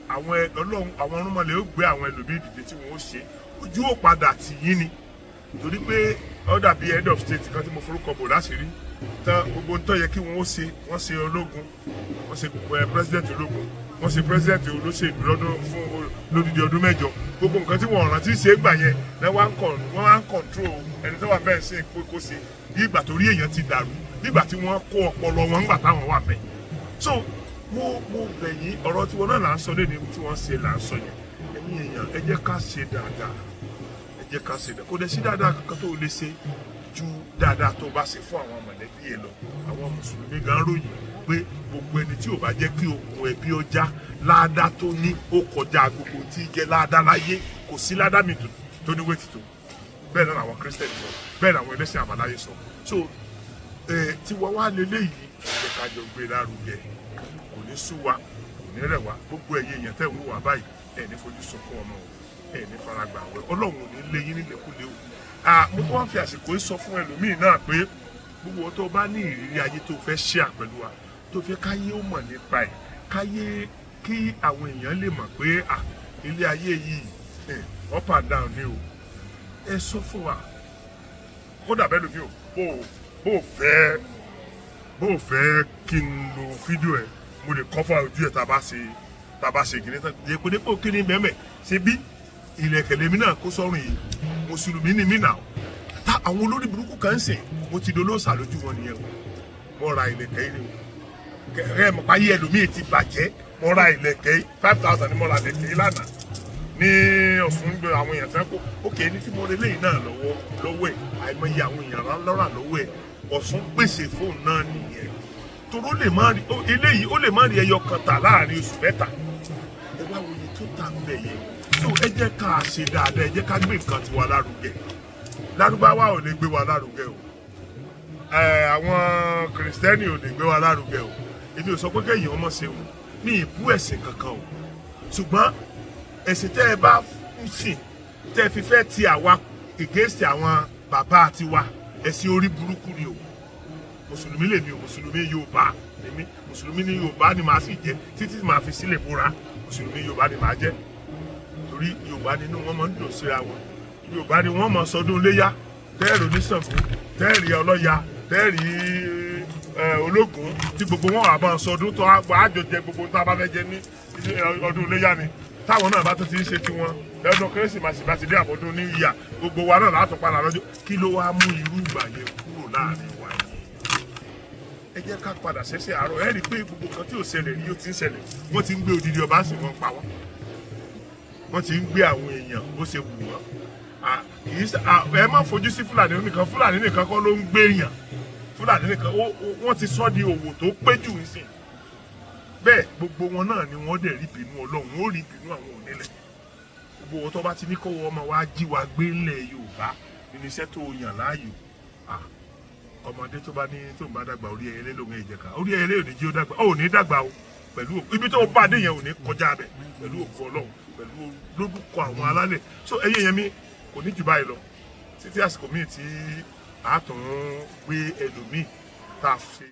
àwọn Ọlọ́run, àwọn ọ̀rúnmọlẹ̀ ó gbé àwọn ẹlòmíì dìde tí wọ́n ó ṣe. Ojú ò padà tì yín ni, torí pé ó dàbí head of state kan tí mo forúkọ bò láṣìírí tán. Gbogbo ń tó yẹ kí wọ́n ó ṣe, wọ́n ṣe ológun, wọ́n ṣe president ológun, wọ́n ṣe president olóṣèlú lọ́dún fún lódìdí ọdún 8. Gbogbo nǹkan tí wọ́n rántí ṣe é gbà yẹn náà, wọ́n wá ń control ẹni tó wà bẹ́ẹ̀ ṣe pé kó ṣe bí ìgbà tó rí èèyàn ti dàrú, bí ìgbà tí wọ́n kó ọpọlọ wọn ńgbà táwọn wà bẹ́ẹ̀. So mo bẹ̀ yín, ọ̀rọ̀ tiwọn náà là ń sọ lẹ́ni tí wọ́n ṣe là ń sọ yẹn. Ẹ̀yin èèyàn, ẹ jẹ́ ká ṣe dáadáa, ẹ jẹ́ ká ṣe dáadáa. Kò dẹ̀ sí dáadáa kankan tó lè ṣe ju dáadáa tó bá ṣe fún àwọn mọ̀lẹ́bí ẹ lọ. Àwọn mùsùlùmí gan ròyìn pé gbogbo ẹni tí ò bá jẹ́ kí okùn ẹbí ọjà, láàdá tó ní ó kọjá gbogbo tí jẹ́ láàdá láyé. Kò sí láàdá mi tó ní wéètì tó bẹ́ẹ̀ náà. Làwọn kírísítẹ̀nì sọ bẹ́ẹ̀, làwọn ẹlẹ́sìn àbáláyé sọ. So tiwa wá lélẹ́yìí, ẹ jẹ́ ká jọ gbé lárugẹ. Kò ní sú wa, kò ní rẹ̀ wá. Gbogbo ẹ̀yin èèyàn tẹ̀ ń wò wá báyìí, ẹ̀ ní fojú sunkún ọmọ o, ẹ̀ ní faragbà wẹ̀. Ọlọ́run ò ní lé yín nílẹ̀kúlẹ̀ o. Mo tó wá fi àsìkò yìí sọ fún ẹlòmíì náà pé gbogbo wọn tó bá ní ìrírí ayé tó fẹ́ share pẹ̀lú wa, tó fẹ́ káyé ó mọ̀ nípa ẹ̀, káyé kí àwọn èèyàn lè mọ̀ pé ilé ayé yìí, up and down ni o, ẹ sọ fún wa. Kódà bẹ́ẹ̀ lómi o, bó fẹ́ kí n lo fídíò ẹ̀, mo lè cover ojú ẹ̀. Tá a bá ṣe kìnìún tán, dèpòdépò kí ni bẹ́ẹ̀ ṣe bí ilẹ̀kẹ̀ lèmi náà kó sọ́run yìí. Mùsùlùmí ni mí nà tá àwọn olórí burúkú kan ń sìn, mo ti dolóòsà lójú wọn nìyẹn o. Mo ra ilẹ̀kẹ̀ yìí ni o. Ẹ mọ̀ páyé ẹlòmíì ti bàjẹ́. Mo ra ilẹ̀kẹ̀ yìí, 5,000 ni mo ra ilẹ̀kẹ̀ yìí lánàá ní Ọ̀ṣun. Gbé àwọn èèyàn tán kó ókè ní tí mo rí lẹ́yìn náà lọ́wọ́ lọ́wọ́ ẹ̀. Àìmọye àwọn èèyàn lọ́rà lọ́wọ́ ẹ̀. Ọ̀ṣun pèsè fóònù náà nìyẹn, toró lè má rí eléyìí, ó lè má rí ẹyọ kan tà láàrin oṣù 3. Ẹ wá wo iye tó tà ń bẹ̀ yẹn. So ẹ jẹ́ ká ṣe dáadáa, ẹ jẹ́ ká gbé nǹkan tiwa lárugẹ. Lárúbáwá ò lè gbé wa lárugẹ o, àwọn kìrìsìtẹ́nì ò lè gbé wa lárugẹ o. Èmi ò sọ pé kéèyàn ọmọ ṣe o ní ìbú ẹ̀sìn kankan o, ṣùgbọ́n ẹ̀sìn tẹ́ ẹ bá ń sìn, tẹ́ ẹ fi fẹ́ ti àwa against àwọn bàbá tiwa, ẹ̀sìn orí burúkú ni o. Mùsùlùmí lèmi o, mùsùlùmí Yorùbá lèmi. Mùsùlùmí ní Yorùbá ni màá sì jẹ títí màá fi sílẹ̀ búra. Mùsùlùmí Yorùbá ni màá jẹ, torí Yorùbá nínú wọn máa ń dùn síra wọn. Yorùbá ni wọ́n máa sọdún léyà, tẹ́ẹ̀rì oníṣàngó, tẹ́ẹ̀rì ọlọ́ya, tẹ́ẹ̀rì ológun, tí gbogbo wọn wà máa sọdún tó àjọ jẹ gbogbo tó a bá fẹ́ jẹ ní ọdún léyà ni. Táwọn náà bá tó ti ń ṣe tiwọn lọ́dún Kérésìmesì bá ti dé, àbọ̀dún ní ìyà, gbogbo wa náà látọ̀ padà lọ́jọ́. Kí ló wá mú irú ìgbà yẹn kúrò láàrin wa yìí? Ẹ jẹ́ ká padà ṣẹ̀ṣẹ̀ àárọ̀. Ẹ rí i pé gbogbo nǹkan tí ò ṣẹlẹ̀ rí yóò ti ń ṣẹlẹ̀. Wọ́n ti ń gbé odidi ọba sí, wọn pa wọ́n. Wọ́n ti ń gbé àwọn èèyàn bó ṣe wù wọ́n. Ẹ má fojú sí Fúlàní nìkan. Fúlàní nìkan kọ́ ló ń gbé èèyàn. Fúlàní nìkan, wọ́n ti sọ di òwò tó pé jù nísìn. Bẹ́ẹ̀ gbogbo wọn náà ni wọ́n dẹ̀ rí ìbínú Ọlọ́run, ó rí ìbínú àwọn onílẹ̀. Gbogbo wọn tó bá ti ní kọ́wọ́ ọmọ wa jí wa gbé ńlẹ̀ Yorùbá nínú iṣẹ́ tó yàn láàyò, ọmọdé tó bá ní tó ń bá dàgbà, orí ẹyẹlé lòun ẹ̀jẹ̀ ká orí ẹyẹlé ò ní jí ó dàgbà, ó ní dàgbà o. Pẹ̀lú ibi tó bá dé yẹn, ò ní kọjá bẹ̀, pẹ̀lú ògo Ọlọ́run, pẹ̀lú lórúkọ àwọn alálẹ̀. So ẹ̀yin yẹn mi, kò ní jù báyìí lọ títí àsìkò míì tí a tún gbé ẹlòmíì tá a ṣe.